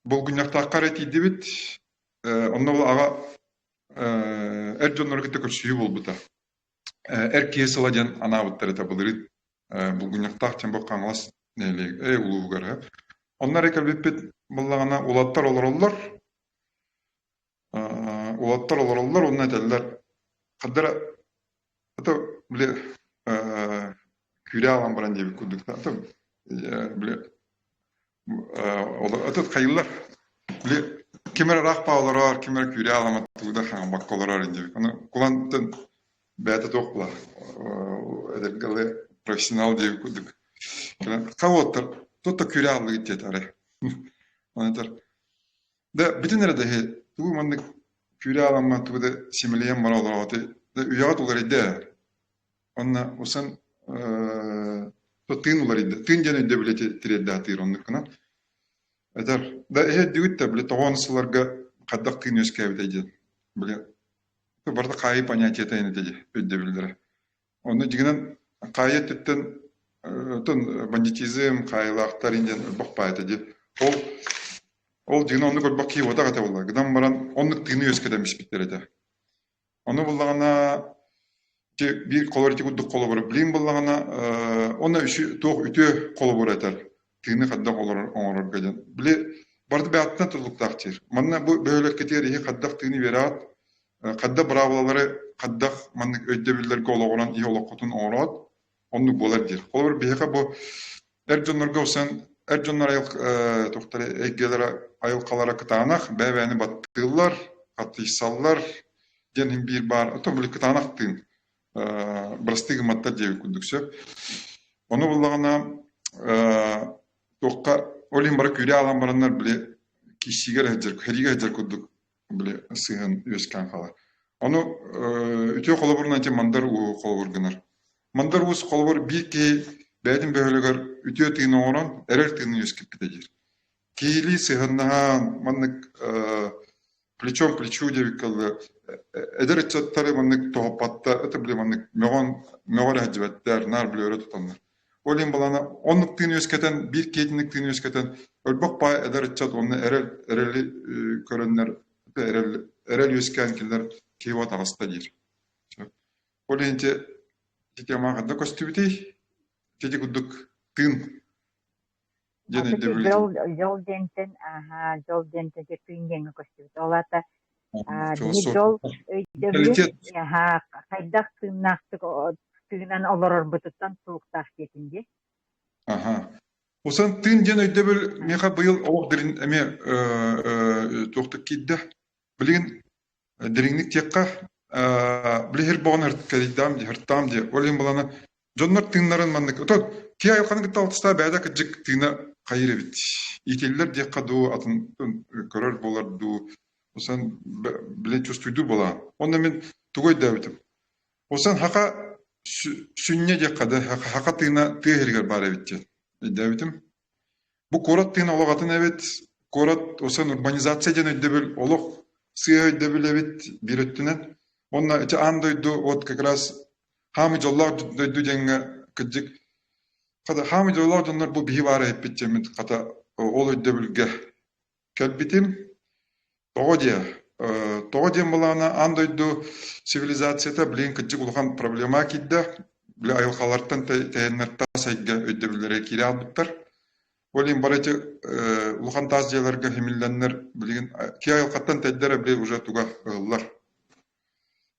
Булгунньахтаахха эрэ тиийдибит. Онно ол аҕа эр дьоннору кытта көрсүһүү буолбута. Эр киһи сыла диэн анаабыттар этэ былырыын Булгунньахтаах диэн бу Хаҥалас нэһилиэг улууһугар. Онно эрэ кэлбиппит буоллаҕына уолаттар олороллор. Уолаттар олороллор уонна этэллэр хардара ато били күүрэ аҕалан баран диэбит курдук ато били ато хайыллар били ким эрэ ыраах баа олорор ким эрэ күүрэ аҕаламмат тугу да хаҥабакка олорор диэбит ону кулантан бэйэтэ туох була эдэргэ дылы профессионал диэбит курдук хаа уолаттар туох да күүрэ аҕаллыгыт диэтэ арай ону этэр Да бүтүн эрэ да иһи тугу маннык күүрэ ааламмат тугу да симэлийэн бара олороҕут да үйэҕит уларыйда ээ. Уонна усан тыын уларыйда. Тыын диэн өйдөбүлү тириэрдэ оннук гынан. Этэр да иһи өйдүүгүт да били тоҕо сылларга хайдах тыын үөскээбитэй диэн. Били барыта хаайыы понятиета ини дии өйдөбүллэрэ. Онно дьиҥинэн хаайыы өттүттэн оттон бандитизм, хаайыылаахтар диэн элбэх баай этэ дии. Ол ол дьиҥинэн оннук элбэх киһи уотах этэ буолла. Гынан баран оннук тыыны үөскэтэн испиттэр этэ. Ону буллаҕына ити биир холобур ити курдук холобуру билигин буллаҕына онно туох үтүө холобур этэр тыыны хайдах олорор оҥорорго диэн. Били барыта бэйэҕиттэн тутулуктаах диир. Манна бу бөһүөлэккитигэр иһи хайдах тыыны биэрэҕит Хайдах быраабылалары хайдах маннык өйдөбүллэргэ олоҕуран иһи олоххутун оҥороот, оннук буолар диир. Холобур, биһиэхэ бу эр дьоннорго ылсан эр дьоннор туохтара эйгэлэрэ айылҕалара кытаанах, бэйэ-бэйэни баттыыллар, хатыйсаллар диэн иһин биир баар. Оттон били кытаанах тыын бырастыы гымматтар диэбит курдук сөп. Ону буллаҕына туохха ол иһин бары күүрэ аалан бараннар били киирсиигэ эрэ сылдьар, сэриигэ сылдьар курдук били сыһыан үөскээн хаалар. Ону үтүө холобурунан ити Мандар Ууһу холобур гынар. Мандар Уус холобур биир киһи бэйэтин бөһүөлэгэр үтүө тыын оҥорон эрэл тыынын үөскэппитэ диир. Киһилии сыһыаннаһан маннык плечом к плечу диэбиккэ дылы эдэр ыччаттары маннык тоһуппаттар, это били маннык мөҕөн мөҕөр сылдьыбаттар, наар били өрө тутаннар. Ол иһин балаана оннук тыын үөскэтэн, биир киһитинник тыын үөскэтэн, өлбөх баай эдэр ыччат уонна эрэл эрэли көрөннөр эрэл эрэл үөскээн кинилэр киһи уот таҕыста диир. Ол иһин ити ити темаҕа хайдах көстүбүтүй? Ити курдук тыын диэн Ити өйдөбүл дьол дьол диэнтэн аһаа дьол диэнтэн ити тыын диэҥҥэ көстүбүт. Ол аата биһи дьол өйдөбүлүн Менталитет. аһаа хайдах тыыннаахтык тыынан олорорбутуттан тулуктаах диэтин дии. Аха. Усан тыын диэн өйдөбүл миэхэ быйыл олох дириҥ эмиэ туохтук киирдэ. Билигин дириҥник диэххэ, били сир боҕун кэрийдэм дии, һыртаам дии. Ол иһин былаана дьоннор тыыннарын маннык отон киһи айылҕаны кытта алтыстаа бэйэтэ кырдьык тыына хайыыр эбит. Иитиллэр диэххэ дуу, атын көрөр буолар дуу, усан били чувствуйдуур буолаҕын. Онно мин тугу өйдөөбүтүм. Усан хака сүнньэ диэххэ да, хака тыына тыа иһигэр баар эбит диэн өйдөөбүтүм. Бу куорат тыына олох атын эбит. Куорат усан урбанизация диэн өйдөбүл олох сыыһа өйдөбүл эбит биир өттүнэн. Уонна ити аан дойду вот как раз хаамый дьоллоох дойду диэҥҥэ кырдьык хата хаамый дьоллоох дьоннор бу биһи баар эһиппит диэммит хата ол өйдөбүлгэ кэлбитим. Тоҕо диэ? Тоҕо диэн былаана аан дойду цивилизацията билигин кырдьык улахан проблема киирдэ. Били айылҕалартан тэйэннэр тас эйгэ өйдөбүллэрэ киирэ хаалбыттар. Ол иһин бары ити улахан таас дьиэлэргэ химиллэннэр билигин киһи айылҕаттан тэйдэр били уже туга ыһыллар.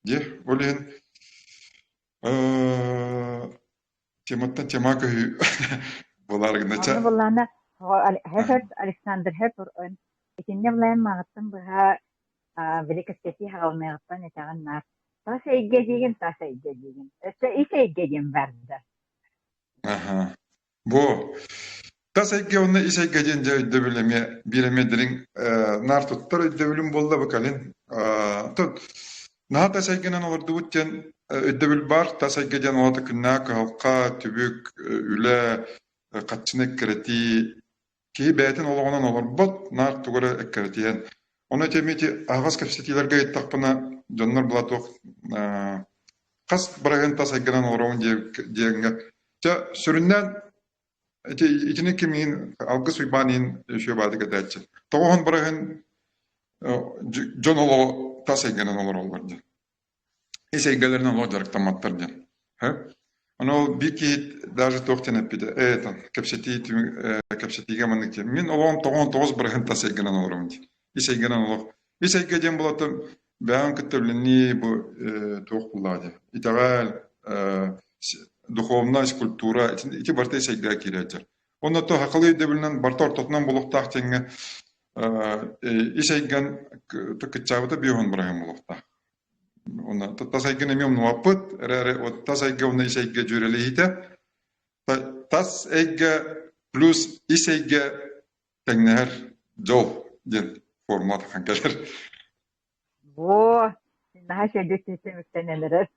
Дьэ, ол иһин тематтан тема көһүү буолаары гынна. Онно буллаана Хеферт Александр Хеппер итиннэ булайан мааҕыттан быһа били кэпсэтии хаҕылыныаҕыттан этэҕин наар тас эйгэ диигин тас эйгэ диигин өссө ис эйгэ диэн барда Аха. Бу тас эйгэ уонна ис эйгэ диэн дьэ өйдөбүл эмиэ биир эмиэ дириҥ наар туттар өйдөбүлүм буолла бу кэлин. Наһаа тас эйгэнэн олордубут диэн өйдөбүл баар. Тас эйгэ диэн ол аата күннээҕи кыһалҕа, түбүк, үлэ, хаччыны эккирэтии. Киһи бэйэтин олоҕунан олорбот, наар тугу эрэ эккирэтиһэн. Ону ити эмиэ ити аһаҕас кэпсэтиилэргэ ыйыттахпына, дьоннор была туох хас бырыһыан тас эйгэнэн олоробун диэҥҥэ. Чэ, сүрүннээн Ити итини ким иһин Алгыс Уйбаан иһин үчүгэй баатык этээччи. Тоҕоһун барыһын дьон олоҕо тас эйгэнэн олороллор диэн. Ис эйгэлэринэн олох дьарыктамматтар диэн. Ону ол биир киһи даже туох диэн эппитэ ээ там кэпсэтии кэпсэтиигэ маннык диэн. Мин олоҕум 99 бырыһын тас эйгэнэн олоробун диэн. Ис эйгэнэн олох. Ис эйгэ диэн буолата бэйэм кытта үлэнии бу туох буллаҕа диэн. Итэҕэл, духовность, культура ити барыта ис эйгэҕэ киирээччи. Онно то сахалыы өйдөбүлүнэн барыта ортотунан буолуохтаах диэҥҥэ ис эйгэн кыччаабыта биоһун быраһын буолуохтаах. Онно тас эйгэни эмиэ умнубаппыт, эрээри вот тас эйгэ уонна ис эйгэ дьүөрэлэһиитэ тас эйгэ плюс ис эйгэ тэҥнэһэр дьол диэн формула тахсан кэлэр. Во, наһаа үчүгэйдик түмүктэнэн эрэр.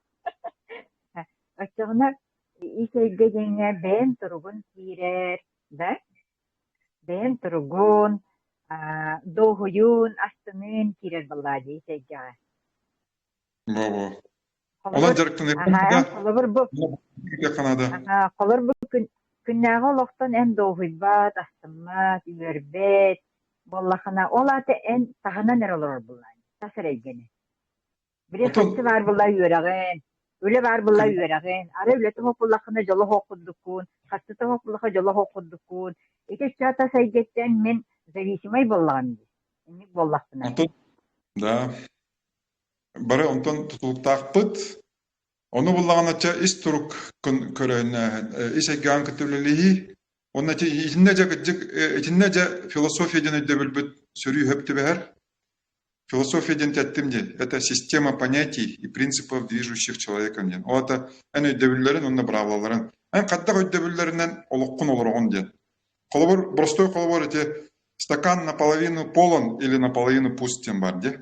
Оччоҕуна ис эйгэ диэҥҥэ бэйэҥ туругун киирэр, да? Бэйэҥ туругун, аа, дуоһуйуун, астыныын киирэр буоллаҕа дии ис эйгэҕэ. Во-во. Онон Холобур, дьарыктаныахха аһаа, наада. холобур бу Киирдиэххэ наада. аһаа, холобур бу күн күннээҕи олохтон эн дуоһуйбат, астыммат, үөрбэт буоллаххына, ол аата эн таһынан эрэ олорор буоллаҕыҥ, тас эрэ эйгэни. Били Отон харчы баар буолла үөрэҕин, үлэ баар буолла үөрэҕин, арай үлэтэ суох буоллаххына дьоло суох курдуккун, харчыта суох буоллахха дьоло суох курдуккун. Ити ыччат тас эйгэттэн мин зависимай буоллаҕым дии. Инник буоллахпына. Онтон да бары онтон тутулуктаахпыт. Ону буллаҕына чэ ис турук көрөөннөөһүн, ис эйгэҕин кытта үлэлэһии. Уонна ити итиннэ дьэ кырдьык итиннэ дьэ философия диэн өйдөбүлбүт сөрүү сөп түбэһэр. Философия диэн тэттим диэн, это система понятий и принципов, движущих человеком диэн. Ол это эн өйдөбүллэрин уонна быраабылаларын. Эн хайдах өйдөбүллэринэн олоххун олороҕун диэн. Холобур, простой холобур ити стакан наполовину полон или наполовину пуст диэн бар дии.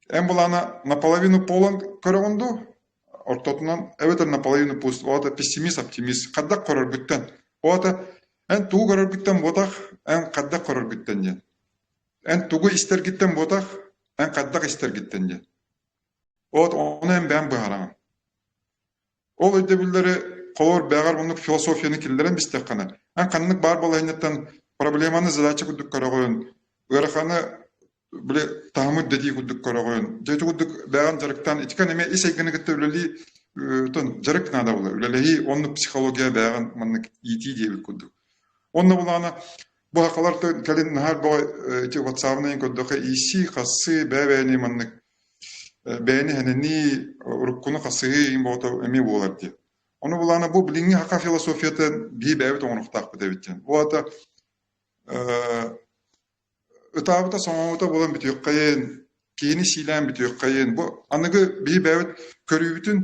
Эн былаана наполовину полон көрөҕүн дуу? Ортотунан эбэтэр наполовину пуст. Ол аата пессимист, оптимист. Хайдах көрөргүттэн. Ол аата эн тугу көрөргүттэн буотах, эн хайдах көрөргүттэн диэн. Эн тугу истэргиттэн буотах, эн хайдах истэргиттэн диэн. Вот ону эн бэйэҥ быһаараҕын. Ол өйдөбүллэри холобур бэйэҕэр оннук философияны киллэрэн бистэххинэ, эн ханнык баар балаһыанньаттан проблеманы задача курдук көрөҕүн, ыараханы били таһымы үрдэтии курдук көрөҕүн. Дьэ ити курдук бэйэҕин дьарыктаан итикэн эмиэ ис эйгэни кытта үлэлии дьарык наада буолар. Үлэлэһии оннук психология бэйэҕин маннык иитии диэбит курдук. Онно булаана Бу сахалар кэлин наһаа элбэҕи ити ватсабынан көрдөххө ииссии, хасыы, бэйэ-бэйэни маннык бэйэни иһэнэнии, уруккуну хасыһыы иһин бөҕөтө эмиэ буолар дии. Ону булаана бу билиҥҥи саха философията биһи бэйэбит оҥоруохтаахпыт эбит диэн. Ол аата ытаабыта соҥообута буолан бүтүөххэйин, киһини сиилээн бүтүөххэйин. Бу аныгы биһи бэйэбит көрүүбүтүн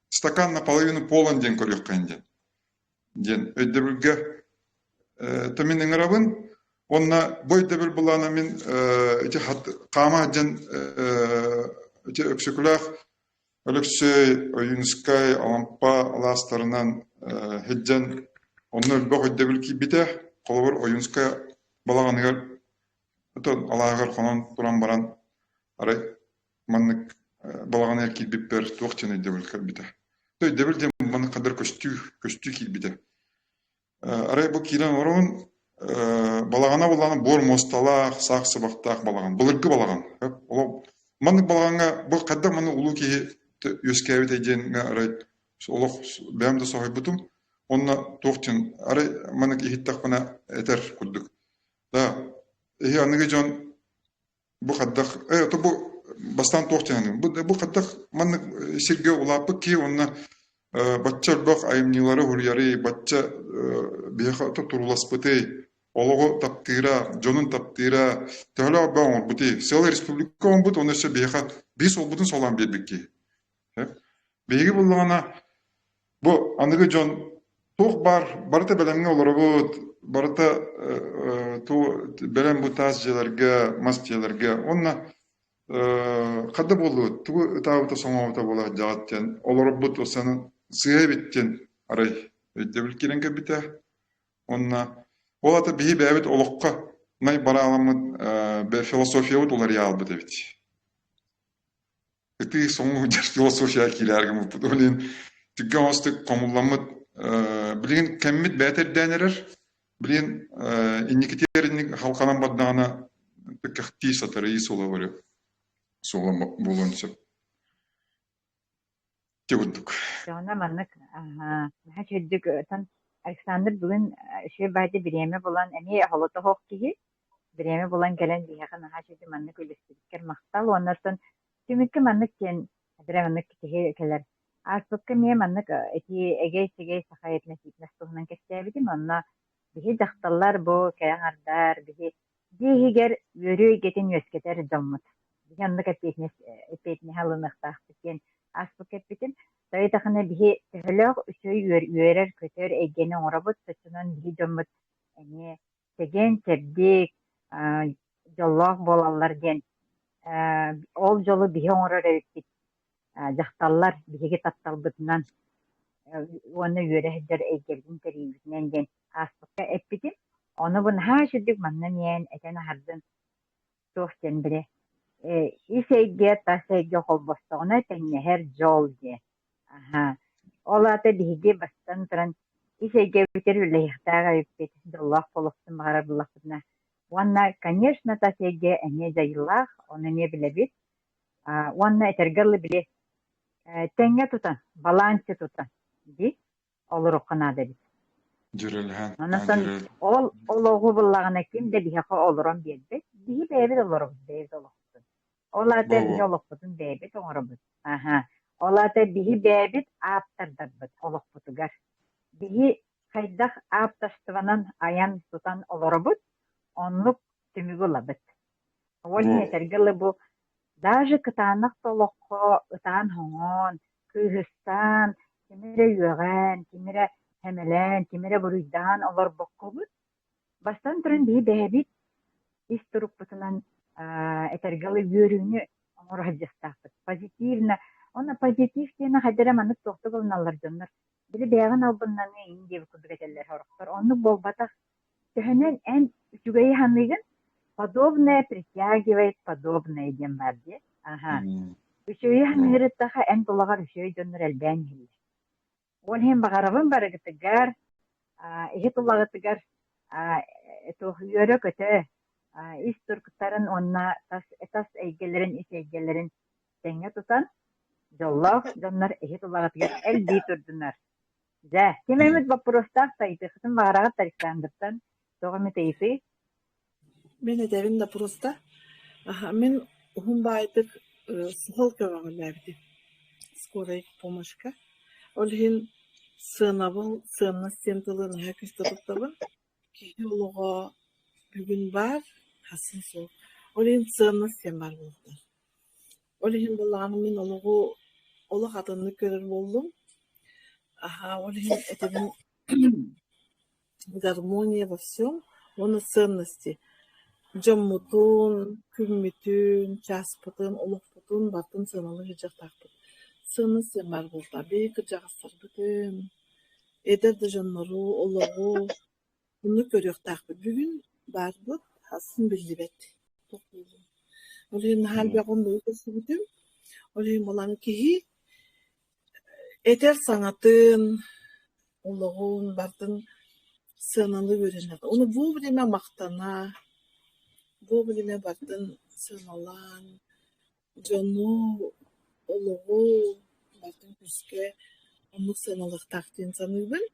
стакан наполовину полон диэн көрүөххэйин диэн. диэн өйдөбүлгэ то мин ыҥырабын уонна бу өйдөбүл былаана мин ити хаама сылдьан ити Өксөкүлээх Өлөксөй, Ойуунускай, Алампа алаастарынан сылдьан онно элбэх өйдөбүл киирбитэ. Холобур, Ойуунускай балаҕаныгар алааһыгар хонон туран баран арай маннык балаҕаныгар киирбиппэр туох диэн өйдөбүл кэлбитэ. Өйдөбүл диэн маннык хадыр көстүү, көстүү киирбитэ. Арай бу киирэн олоробун балаҕана буллаҕына буор муосталаах, саах сыбахтаах балаҕан, былыргы балаҕан. Маннык балаҕаҥҥа бу хайдах маннык улуу киһи үөскээбитэй диэҥҥэ арай олох бэйэм да соһуйбутум. Онно туох диэн арай маннык иһиттэхпинэ этэр курдук. Да, эһи аныгы дьон Бу хайдах э то бу бастаан туох диэн бу бу хайдах маннык сиргэ улааппыт киһи уонна бачча элбэх айымньылары суруйарый, бачча биһиэхэ турууласпытый, олоҕу таптыыра, дьонун таптыыра, төһөлөөх элбэх оҥорбутуй. Сыала республика оҥорбут уонна өссө биһиэхэ биир суолбутун солоон биэрбит киһи. Биһиги буллаҕына Бу аныгы дьон туох баар барыта бэлэмҥэ олоробут, барыта бэлэм бу таас дьиэлэргэ, мас дьиэлэргэ уонна Ханна буоллубут, тугу ытаабыта соҥообута буола сылдьаҕыт диэн олорбут сыыһа эбит диэн арай өйдөбүл киирэн кэлбитэ. Уонна ол аата биһи бэйэбит олоххо най барааламмыт философиябыт уларыйа хаалбыт эбит. Ытыы соҥуу сылдьар философияҕа киирээри гыммыппыт. Ол иһин түргэн оҕустук хомулламмыт билигин кэммит бэйэтэ ирдээн эрэр. Билигин инникитигэр инник халханан бардаҕына кэхтии сатарыйыы суола барыа суола буолуон сөп. Ити курдук. Дьоно маннык наһаа үчүгэйдик Александр бүгүн үчүгэй баайда бириэмэ булан эмиэ холотоһуох киһи бириэмэ булан кэлэн биһиэхэ наһаа үчүгэй маннык үлэстибиккэр махтал уонна оттон түмүккэ маннык диэн бэрэ маннык киһи кэлэр ааспыкка эмиэ маннык ити эгэй-сэгэй саха этноситнес туһунан кэпсээбитим онно биһи дьахталлар бу кэрэ аҥардар биһи дьиэ иһигэр үөрүү эйгэтин үөскэтэр дьоммут биһи оннук эппиэтинэс эппиэтинэһи ылыныахтаахпыт диэн ааспыкка эппитим Тоҕо биһи төһөлөөх үчүгэй үөрэр-көтөр эйгэни оҥоробут, соччонон биһи дьоммут эмиэ чэгиэн-чэбдик, дьоллоох буолаллар диэн ол дьолу биһи оҥорор эбиппит дьахталлар биһиги тапталбытынан уонна үөрэ сылдьар эйгэбитин тэрийбитинэн диэн ааспыкка эппитим. Ону бу наһаа үчүгдүк манна эмиэ этэн аһардын туох диэн били ис эйгэ тас эйгэ холбостоҕуна тэҥнэһэр дьол диэн. Аһаа. Ол аата биһиги бастатан туран ис эйгэбитигэр үлэлэһиэхтээх эбиппит, дьоллоох буолуохпутун баҕарар буоллахпытына. Уонна, конечно, тас эйгэ эмиэ дьайыылаах, ону эмиэ билэбит. А, уонна этэргэ дылы били тэҥҥэ тутан, балансе тутан дии олоруохха наада эбит. Дьүрэлэһэн, Онон ол олоҕу буллаҕына ким да биһиэхэ олорон биэрбэт, биһи бэйэбит олоробут, бэйэбит олохпутун. Ол аата биһи олохпутун бэйэбит оҥоробут. Аһа. Ол аата биһи бэйэбит ааптардарбыт олохпутугар. Биһи хайдах ааптарстванан айан-тутан олоробут, оннук түмүгү ылабыт. Ол иһин этэргэ дылы бу даже кытаанах да олоххо ытаан-хоҥоон, кыыһырсан, кими эрэ үөҕэн, кими эрэ сэмэлээн, кими эрэ буруйдаан олорбоккобут, бастатан туран биһи бэйэбит ис турукпутунан этэргэ дылы үөрүүнү оҥоро сылдьыахтаахпыт. Позитивно. Уонна позитив диэни хайдах эрэ маннык туохтук ылыналлар дьоннор. Били бэйэҕин албыннаныы иҥин диэбит курдук этэллэр сорохтор. Оннук буолбатах. Төһөнөн эн үчүгэйи саныыгын, подобное притягивает подобное диэн баар дии. Аһа. Үчүгэйи саныырыттаха эн тулаҕар үчүгэй дьоннор элбээн иһэллэр. Ол иһин баҕарабын барыгытыгар, иһи тулаҕытыгар туох үөрэ-көтө, ис турктарын уонна тас, тас эйгэлэрин, ис эйгэлэрин тэҥҥэ тутан, дьоллоох дьоннор иһи тулаҕытыгар элбии турдунар. Дьэ, ким эмит боппуруостаах сайдыаххытын баҕараҕыт Александртан туох эмит ыйытыы? Мин этэбин да просто аһа мин уһун баайдык суһал көмөҕөлөөбүтүм скорай помощька. Ол иһин сыанабыл, сыаннас диэн тылы наһаа күүскэ туттабын. Киһи олоҕо бүгүн баар, хасын суох. Ол иһин сыаннас диэн баар буолуохтаах. Ол иһин буоллаҕына мин олоҕу олох атыннык көрөр буоллум. Аһаа, ол иһин этэбин гармония во всем уонна ценности. Дьоммутун, күммүтүн, чааспытын, олохпутун барытын сыаналыы сылдьыахтаахпыт. Сыаннас диэн баар буолта. Биһиги кырдьаҕастарбытын, эдэр да дьоннору, олоҕу Оннук көрүөхтээхпит. Бүгүн баарбыт, атын биллибэт. Туох буолуо. Ол иһин наһаа элбэх оннугу көрсүбүтүм. Ол иһин буолан киһи этэр саҥатын, олоҕун барытын сыаналыы үөрэнэр. Ону вовремя махтана, вовремя барытын сыаналаан, дьону, олоҕу барытын күүскэ оннук сыаналыахтаах диэн саныыбын.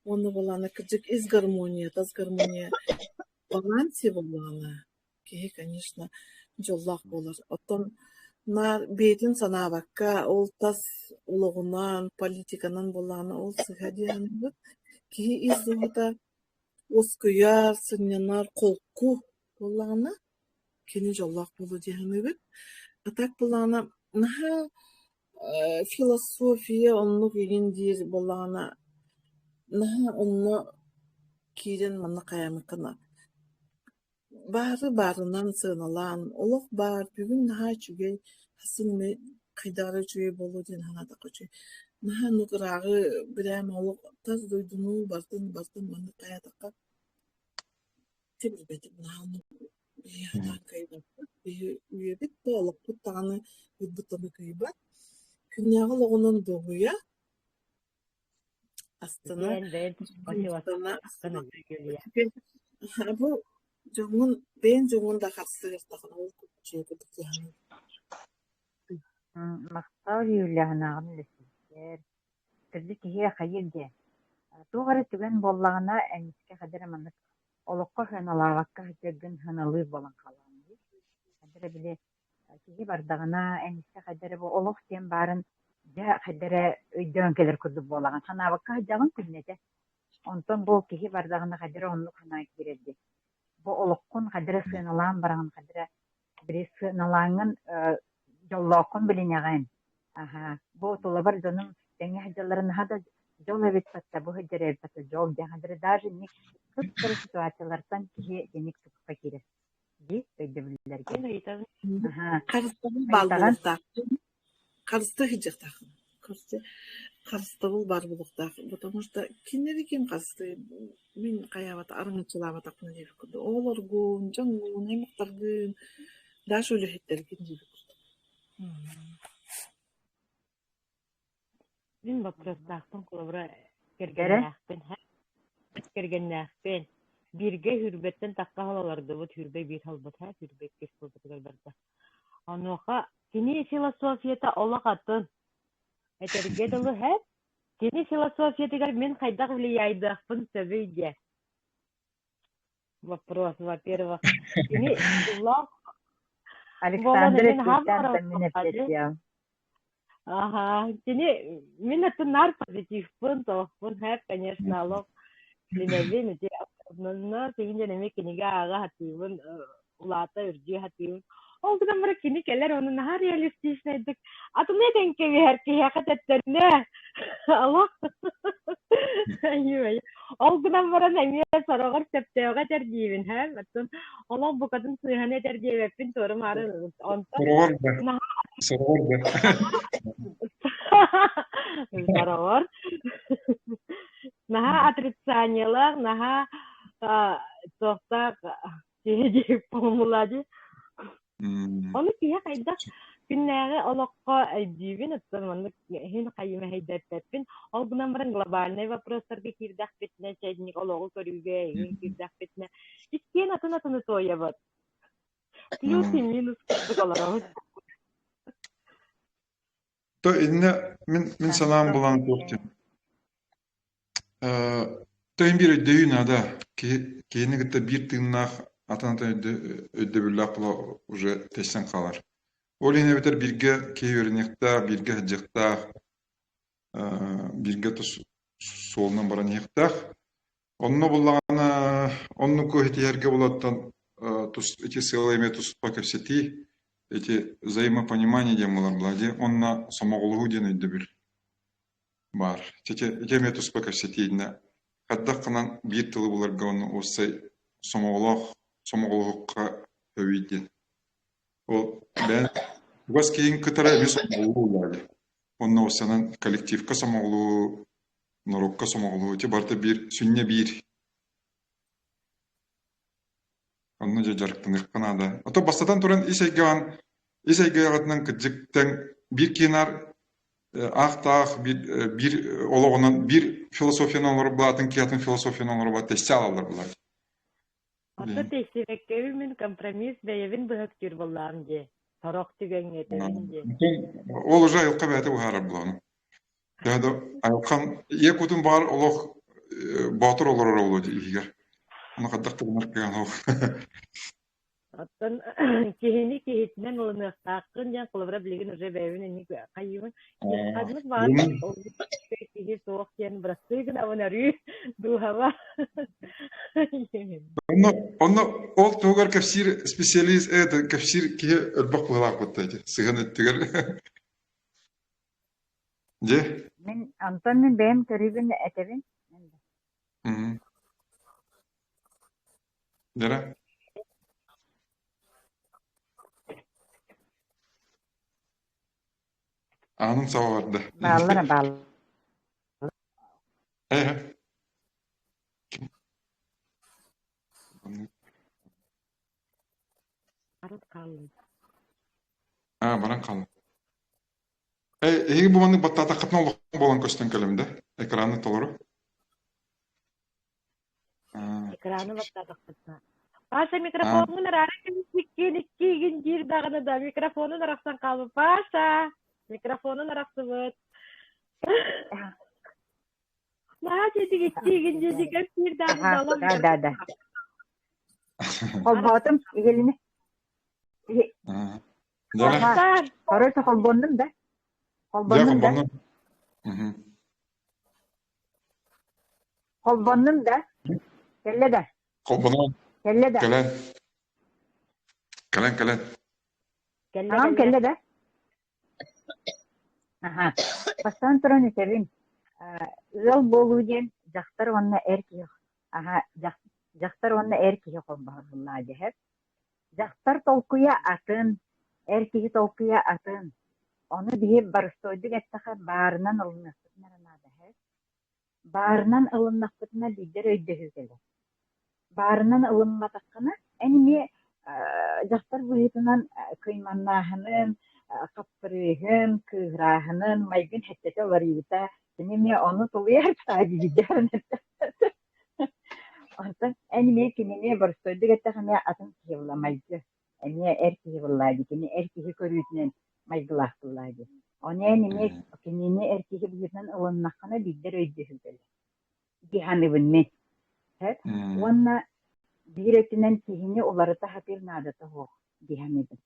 Уонна буоллаҕына кырдьык ис гармония, тас гармония балансе буоллаҕына киһи, конечно, дьоллоох буолар. Оттон наар бэйэтин санаабакка, ол тас олоҕунан, политиканан буоллаҕына ол сыыһа дии саныыбын. Киһи ис дууһата уоскуйар, сынньанар, холку буоллаҕына кини дьоллоох буолуо дии саныыбын. А так буоллаҕына наһаа философия оннук игин диир буоллаҕына наһаа онно киирэн манна хайаамыккына. Баары баарынан сыаналаан, олох баар, бүгүн наһаа үчүгэй, сарсын эмиэ хайдах эрэ үчүгэй буолуо диэн санаатахха үчүгэй. Наһаа оннук ырааҕы бирээм олох тас дойдуну барытын барытын маннык хайаатахха Ити билбэтим наһаа оннук биһи сатаан кыайбаппыт, биһи үйэбит да олохпут даҕаны ыйбыт кыайбат. Күннээҕи олоҕунан дуоһуйа, астына, Бэйэн бэйэн астына, мотивациялааххын Юлия. Бу дьоҥҥун бэйэҥ дьоҥҥун да харыстыахтаххына ол үчүгэй курдук дии Махтал Юлия санааҕын үллэстибиккэр. Кырдьык киһи хайыыр диэн. Туох эрэ түгэн буоллаҕына эмискэ хайдах эрэ маннык олоххо сыаналаабакка сылдьаргын сыаналыыр буолан хаалаҕын дии. Хайдах эрэ били киһи бардаҕына эмискэ хайдах эрэ бу олох диэн баарын дьэ хайдах эрэ өйдөөн кэлэр курдук буолаҕын. Санаабакка сылдьаҕын күннэтэ. Онтон бу киһи бардаҕына хайдах эрэ оннук санаа киирэр дии. Бу олоххун хайдах эрэ сыаналаан бараҕын, хайдах эрэ били сыаналааҥҥын дьоллооххун билинэҕин. Аһаа, бу тулабар дьонум тэҥҥэ сылдьаллара наһаа да дьол эбит батта, бу сылдьар эбит батта дьол диэн хадары даже инник кып-кыра ситуациялартан киһи итинник туппа киирэр дии өйдөбүллэргэ. Мин ыйытабын. Аһаа, Харыстабыл баар ыйытаҕын? буолуохтаах. Харыстыы сылдьыахтааххын. Короче, харыстабыл баар буолуохтаах, потому что кинилэри ким харыстыыр мин хайаабата араҥаччылаабатахпына диэбит курдук. Оҕолоргун, дьоҥҥун, аймахтаргын, даже үлэһиттэргин диэбит курдук. Мин боппуруостаахпын холобура Кэрэ? кэргэннээхпин кэргэннээхпин. Бииргэ сүүрбэттэн тахха сыл олордубут, 21 сылбыт, 22 сылбытыгар барда. Онуоха кини философията олох атын. Этэргэ дылы, кини философиятыгар мин хайдах влияйдыахпын сөбүй диэн. Вопрос, во-первых, кини дьоллоох буолан Александр мин хаам эппиэттээн мин эппиэттиэҕим. Аха, кини мин атын наар позитивпын, тоохпун, һээп, конечно, олох билинэбин, ити онно сигин диэн эмиэ кинигэ ааҕа сатыыбын, улаата үрдүү сатыыбын. Ол гынан баран кини кэлэр ону наһаа реалистичнайдык атыны этэн кэбиһэр киһиэхэ тэттэринэ олох Ол гынан баран эмиэ сороҕор сөптөөҕү этэр диибин, һэ, оттон олох букатын сыыһаны этэр диэбэппин туору-маары онтон Сороҕор да, наһаа сороҕор да. Сороҕор. Наһаа отрицаниелаах, наһаа туохтаах киһи диэбит буолла дии. Ону киһи хайдах күннээҕи олоххо өйдүүбүн, оттон маннык иһин хайымэһэйдэппэппин. Ол гынан баран глобальнай вопростарга киирдэхпитинэ, чэйник олоҕу көрүүгэ эйигин киирдэхпитинэ, иккиэн атын-атыны туойабыт. Плюс и минус курдук олоробут. То иннэ мин мин санаам булан туох диэн. Тыын биир өйдөйүү наада. Киһи киһини кытта биир тыыннаах атын-атын өйдөбүллээх буола уже тэйсэн хаалар. Ол иһин эбэтэр бииргэ киһи үөрэниэхтээх, бииргэ сылдьыахтаах, бииргэ тус суолунан баран иһиэхтээх. Онно буллаҕына, оннуку итиһэргэ булаттан тус ити сыала эмиэ туспа кэпсэтии, ити взаимопонимание диэн буолар буолла дии, уонна сомоҕолоһуу диэн өйдөбүл баар. Ити ити эмиэ туспа кэпсэтииннэ хайдах гынан биир тылы буларга уонна уопсай сомоҕолоох сомоҕолоһукка сөбүй диэн. Ол бэйэн чугас киһиҥ кытары эмиэ сомоҕолуу буоллаҕа дии. Уонна уопсайынан коллективка сомоҕолуу норуокка сомоҕолоһуу ити барыта биир сүнньэ биир онно дьэ дьарыктаныахха наада а то бастатан туран ис эйгэҕин ис эйгэҕитинэн кырдьык тэҥ биир киинаар аахтаах биир биир олоҕунан биир философиянан олорор былаатын киһи философиянан олорор тэссе алаллар былаат Оттон тэйсибэккэбин мин компромисс бэйэбин быһыктыыр буоллаҕым дии. Сорох түгэҥҥэ этэбин дии. Ол уже айылҕа бэйэтэ быһаарар буолаҕын. Төһө да айылҕам ийэ кутун баҕар олох боотур олорор буолуо дии иһигэр. Ону хайдах да гынар кыаҕа суох. Оттон киһини киһитинэн ылыныахтааххын диэн холобура билигин уже бэйэбин инник хайыыбын ханнык баҕар киһи суох диэн бырастыы гынабын өрүү дууһаба Онно, онно ол туһугар кэпсиир специалист это кэпсиир киһи элбэх быһыылаах буолта ити сыһыан өттүгэр. Дьэ. Мин онтон мин бэйэм көрүүбүн этэбин. Дара. Аанын саба барда. Бааллар бааллар. Э. Баран хаалла. Аа, баран хаалла. Э, эһиги бу маннык баттаатаххытына улахан буолан көстөн кэлэм да? Экраны толору. Аа. Экраны баттаатахпытына. Паша микрофонун араара иккиэн иккиигин диир даҕаны да микрофонун арахсан хаалбыт. Паша! Микрофонун арахсыбыт. Наһаа чэчик иккиигин диэти кэпсиир даҕаны Аха, да олох да, да, да. Холбоотум, иһилини. Аа. Дьэ, Аха, короче, холбоннум да? дьэ, Холбоннум да? холбоннум. Мгм. Холбоннум да? Кэллэ да? Холбонон Кэллэ да? кэлэн. Кэлэн, кэлэн. Кэллэ, Аҕам кэллэ. кэллэ да? Аха. Бастаан туран этэбин, ыал буолуу диэн дьахтар уонна эр киһи аха дьахтар уонна эр киһи холбоһор дьэһэр. Дьахтар толкуйа атын, эр киһи толкуйа атын. Ону биһи боростуойдук эттэххэ баарынан ылыныахпытын эрэ наада эһэ. Баарынан ылыннахпытына биирдэр өйдөһүү кэлэр. Баарынан ылымматаххына, эн эмиэ дьахтар быһыытынан кыйманнааһынын, хаппырыыһын, кыыһырааһынын, майгын хэттэтэ уларыйыыта, кини эмиэ ону тулуйар диирдээн Онтон эн эмиэ кинини боростуойдук эттэххэ эмиэ атын киһи буолла майгы эмиэ эр киһи буоллаа дии, кини эр киһи көрүүтүнэн майгылаах буоллаа дии. Ону эн эмиэ кинини эр киһи быһыытынан ылыннаххына биирдэр өйдөһүү кэлэр дии саныыбын мин. Уонна биир өттүнэн киһини уларыта сатыыр наадата суох дии саныыбын.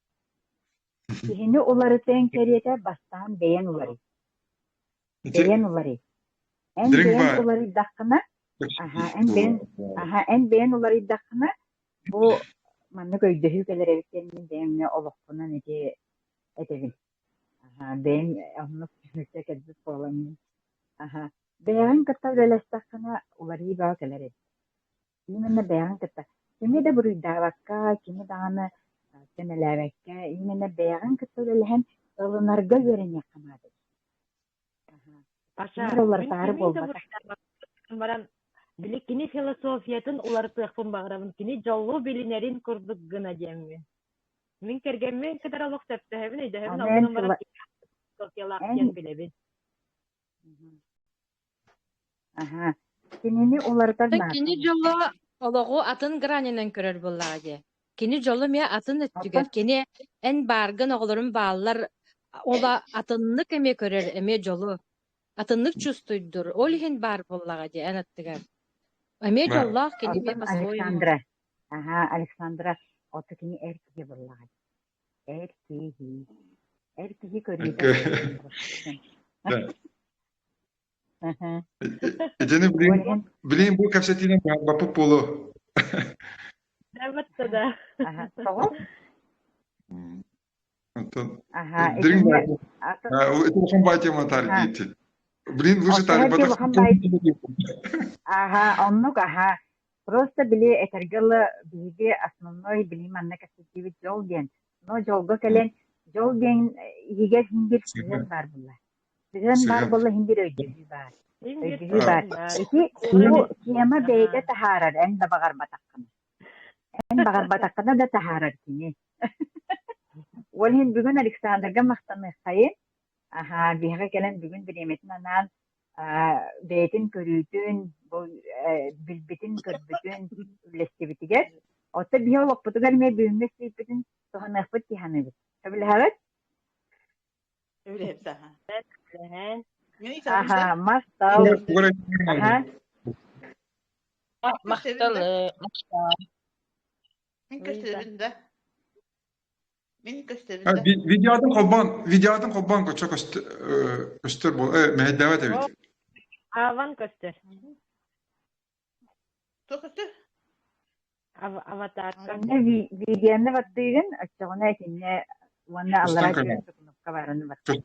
Киһини уларытыаҥ кэриэтэ бастаан бэйэҥ уларый. Бэйэҥ уларый. Эн Дириҥ бэйэҥ баар. уларыйдаххына, аһа, эн бэйэҥ, аһа, эн бэйэҥ уларыйдаххына, бу маннык өйдөһүү кэлэр эбит диэн мин бэйэм эмиэ олохпунан ити этэбин. Аһа, бэйэм оннук түмүккэ кэлбит буоламмын. Аһа, бэйэҕин кытта үлэлэстэххинэ уларыйыы бөҕө кэлэр эбит. Именно бэйэҕин кытта. Кими да буруйдаабакка, кими даҕаны сэмэлээбэккэ, именно бэйэҕин кытта үлэлэһэн ылынарга үөрэниэххэ наада. Паша, Кими мин уларытаары кими да буолбатах. буруйдаабаппын баран, били кини философиятын уларытыахпын баҕарабын, кини дьолу билинэрин курдук гына диэммин. Мин кэргэммин кытары олох сөптөһөбүн, өйдөһөбүн, Аны ол эн гынан баран фило... философиялаах эн диэн билэбин. Аһа. Кинини уларытар Оттон наада. кини дьоло олоҕу атын гранынан көрөр буоллаҕа дии. Кини дьоло эмиэ атын Оттон өттүгэр. Кини эн бааргын, оҕолорум бааллар, ола атыннык эмиэ көрөр, эмиэ дьолу. Атыннык чувствуйдур. Ол иһин баар буоллаҕа дии эн аттыгар. Эмиэ дьоллоох кини эмиэ оттон по-своему. Александра, аһа, Александра, ото кини эр киһи буоллаҕа дии. Эр киһи. Эр киһи көрүүтэ Итини билигин билигин бу кэпсэтиинэн баһарбаппыт буолуо. Да, да. Тоҕо? Онтон Аха, дириҥ итиннэ баай ити улахан баай тема таарыйдыйти. Блин, лучше Оттон ити таарыйбатах. улахан баай Аха, оннук аха. Просто били этэргэ дылы биһиги основной били манна кэпсэтиибит дьол диэн. Но дьолго кэлэн дьол диэн иһигэр син биир сыһыан баар буолла. Сыһыан баар Сыһыан. буолла иһин биир өйдөбүл баар. Син биир Өйдөбүл баар. сыһыан баар. Ити бу тема бэйэтэ таһаарар эн да баҕарбатаххына. Эн баҕарбатаххына да таһаарар кини. Ол иһин бүгүн Александрга махтаныаххайын. Аһаа, биһиэхэ кэлэн бүгүн бириэмэтин анаан бэйэтин көрүүтүн, бу билбитин-көрбүтүн үллэстибитигэр. Оттон биһи олохпутугар эмиэ бүгүҥҥү истииппитин туһаныахпыт дии саныыбыт. Сөбүлэһэҕит? Үлэһит аха. Үлэһэн. Аха, махтал. Аха. Махтал, махтал. Мин көстөбүн да. Мин көстөбүн да. Видеотын холбоон, видеотын холбоон көчө көстөр бол, мэһэйдээбэт эбит. Аван көстөр. Туох көстөр? Аватарка. Онно видеоны баттыыгын, оччоҕуна итиннэ уонна аллараа түөрт кнопка баарыны баттыыр.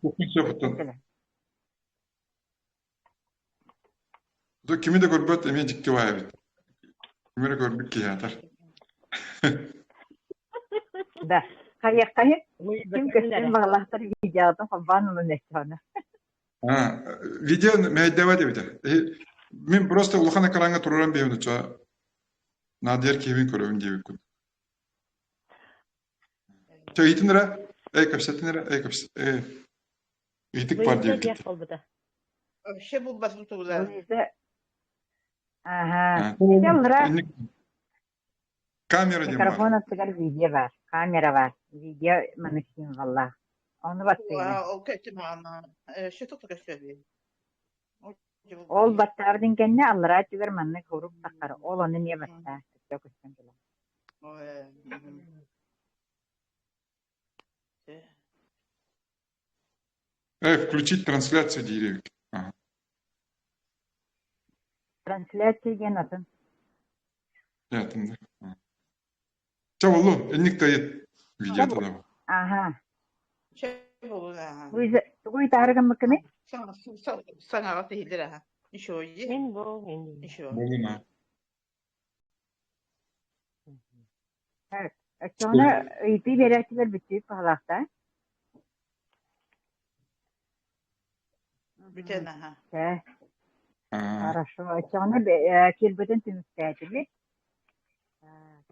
Кими да көрбөт эмиэ дьикти баай эбит. Кими эрэ көрбүт киһи аатар. Да, хайыаххайын? Луиза Ким көмүн көстүөн эрэ. баҕалаахтар видеоҕытын холбоон ылан өссөөнө. А, видео мэһэйдээбэт эбитэ. Мин просто улахан экраҥҥа туруоран биһэбин оччо наадыйар киһибин көрөбүн диэбиккин. Чэ, ыйытын эрэ, эй, кэпсэтин эрэ, эй, кэпс... Эй, ыйытык бар Луиза диэбиккит. диэх буолбута. Вообще булбатым тугулар. Луиза, аһаа. Ити аллара Инник камера диэн баар. микрофон аттыгар видео баар, камера баар. Видео маннык символлаах. Ону баттыыгын. Ол кэттим аана. Ще тута көстөбүн. Ол баттаабытын кэннэ аллараа өттүгэр маннык урук таххар. Ол ону эмиэ баттаа. Өттө көстөн кэлэр. Э, включить трансляцию диир эбит. Ага. Трансляция диэн атын. Атын да. Чэ, боллу, инник тайыт видео тогда. Аха. Чэ, болу, аха. Луиза, тугу ыйтаары гыммыккыный? Саҥаҕа тиһиллэр аха. Еще Мин бу, мин. Еще. Болуна. Оччоҕуна ыйытыы биэрээччилэр бүттүүт баһылаахтаа. Бүтэн аха. Чэ, хорошо. Оччоҕуна киирбитин түмүктээтибит. Так.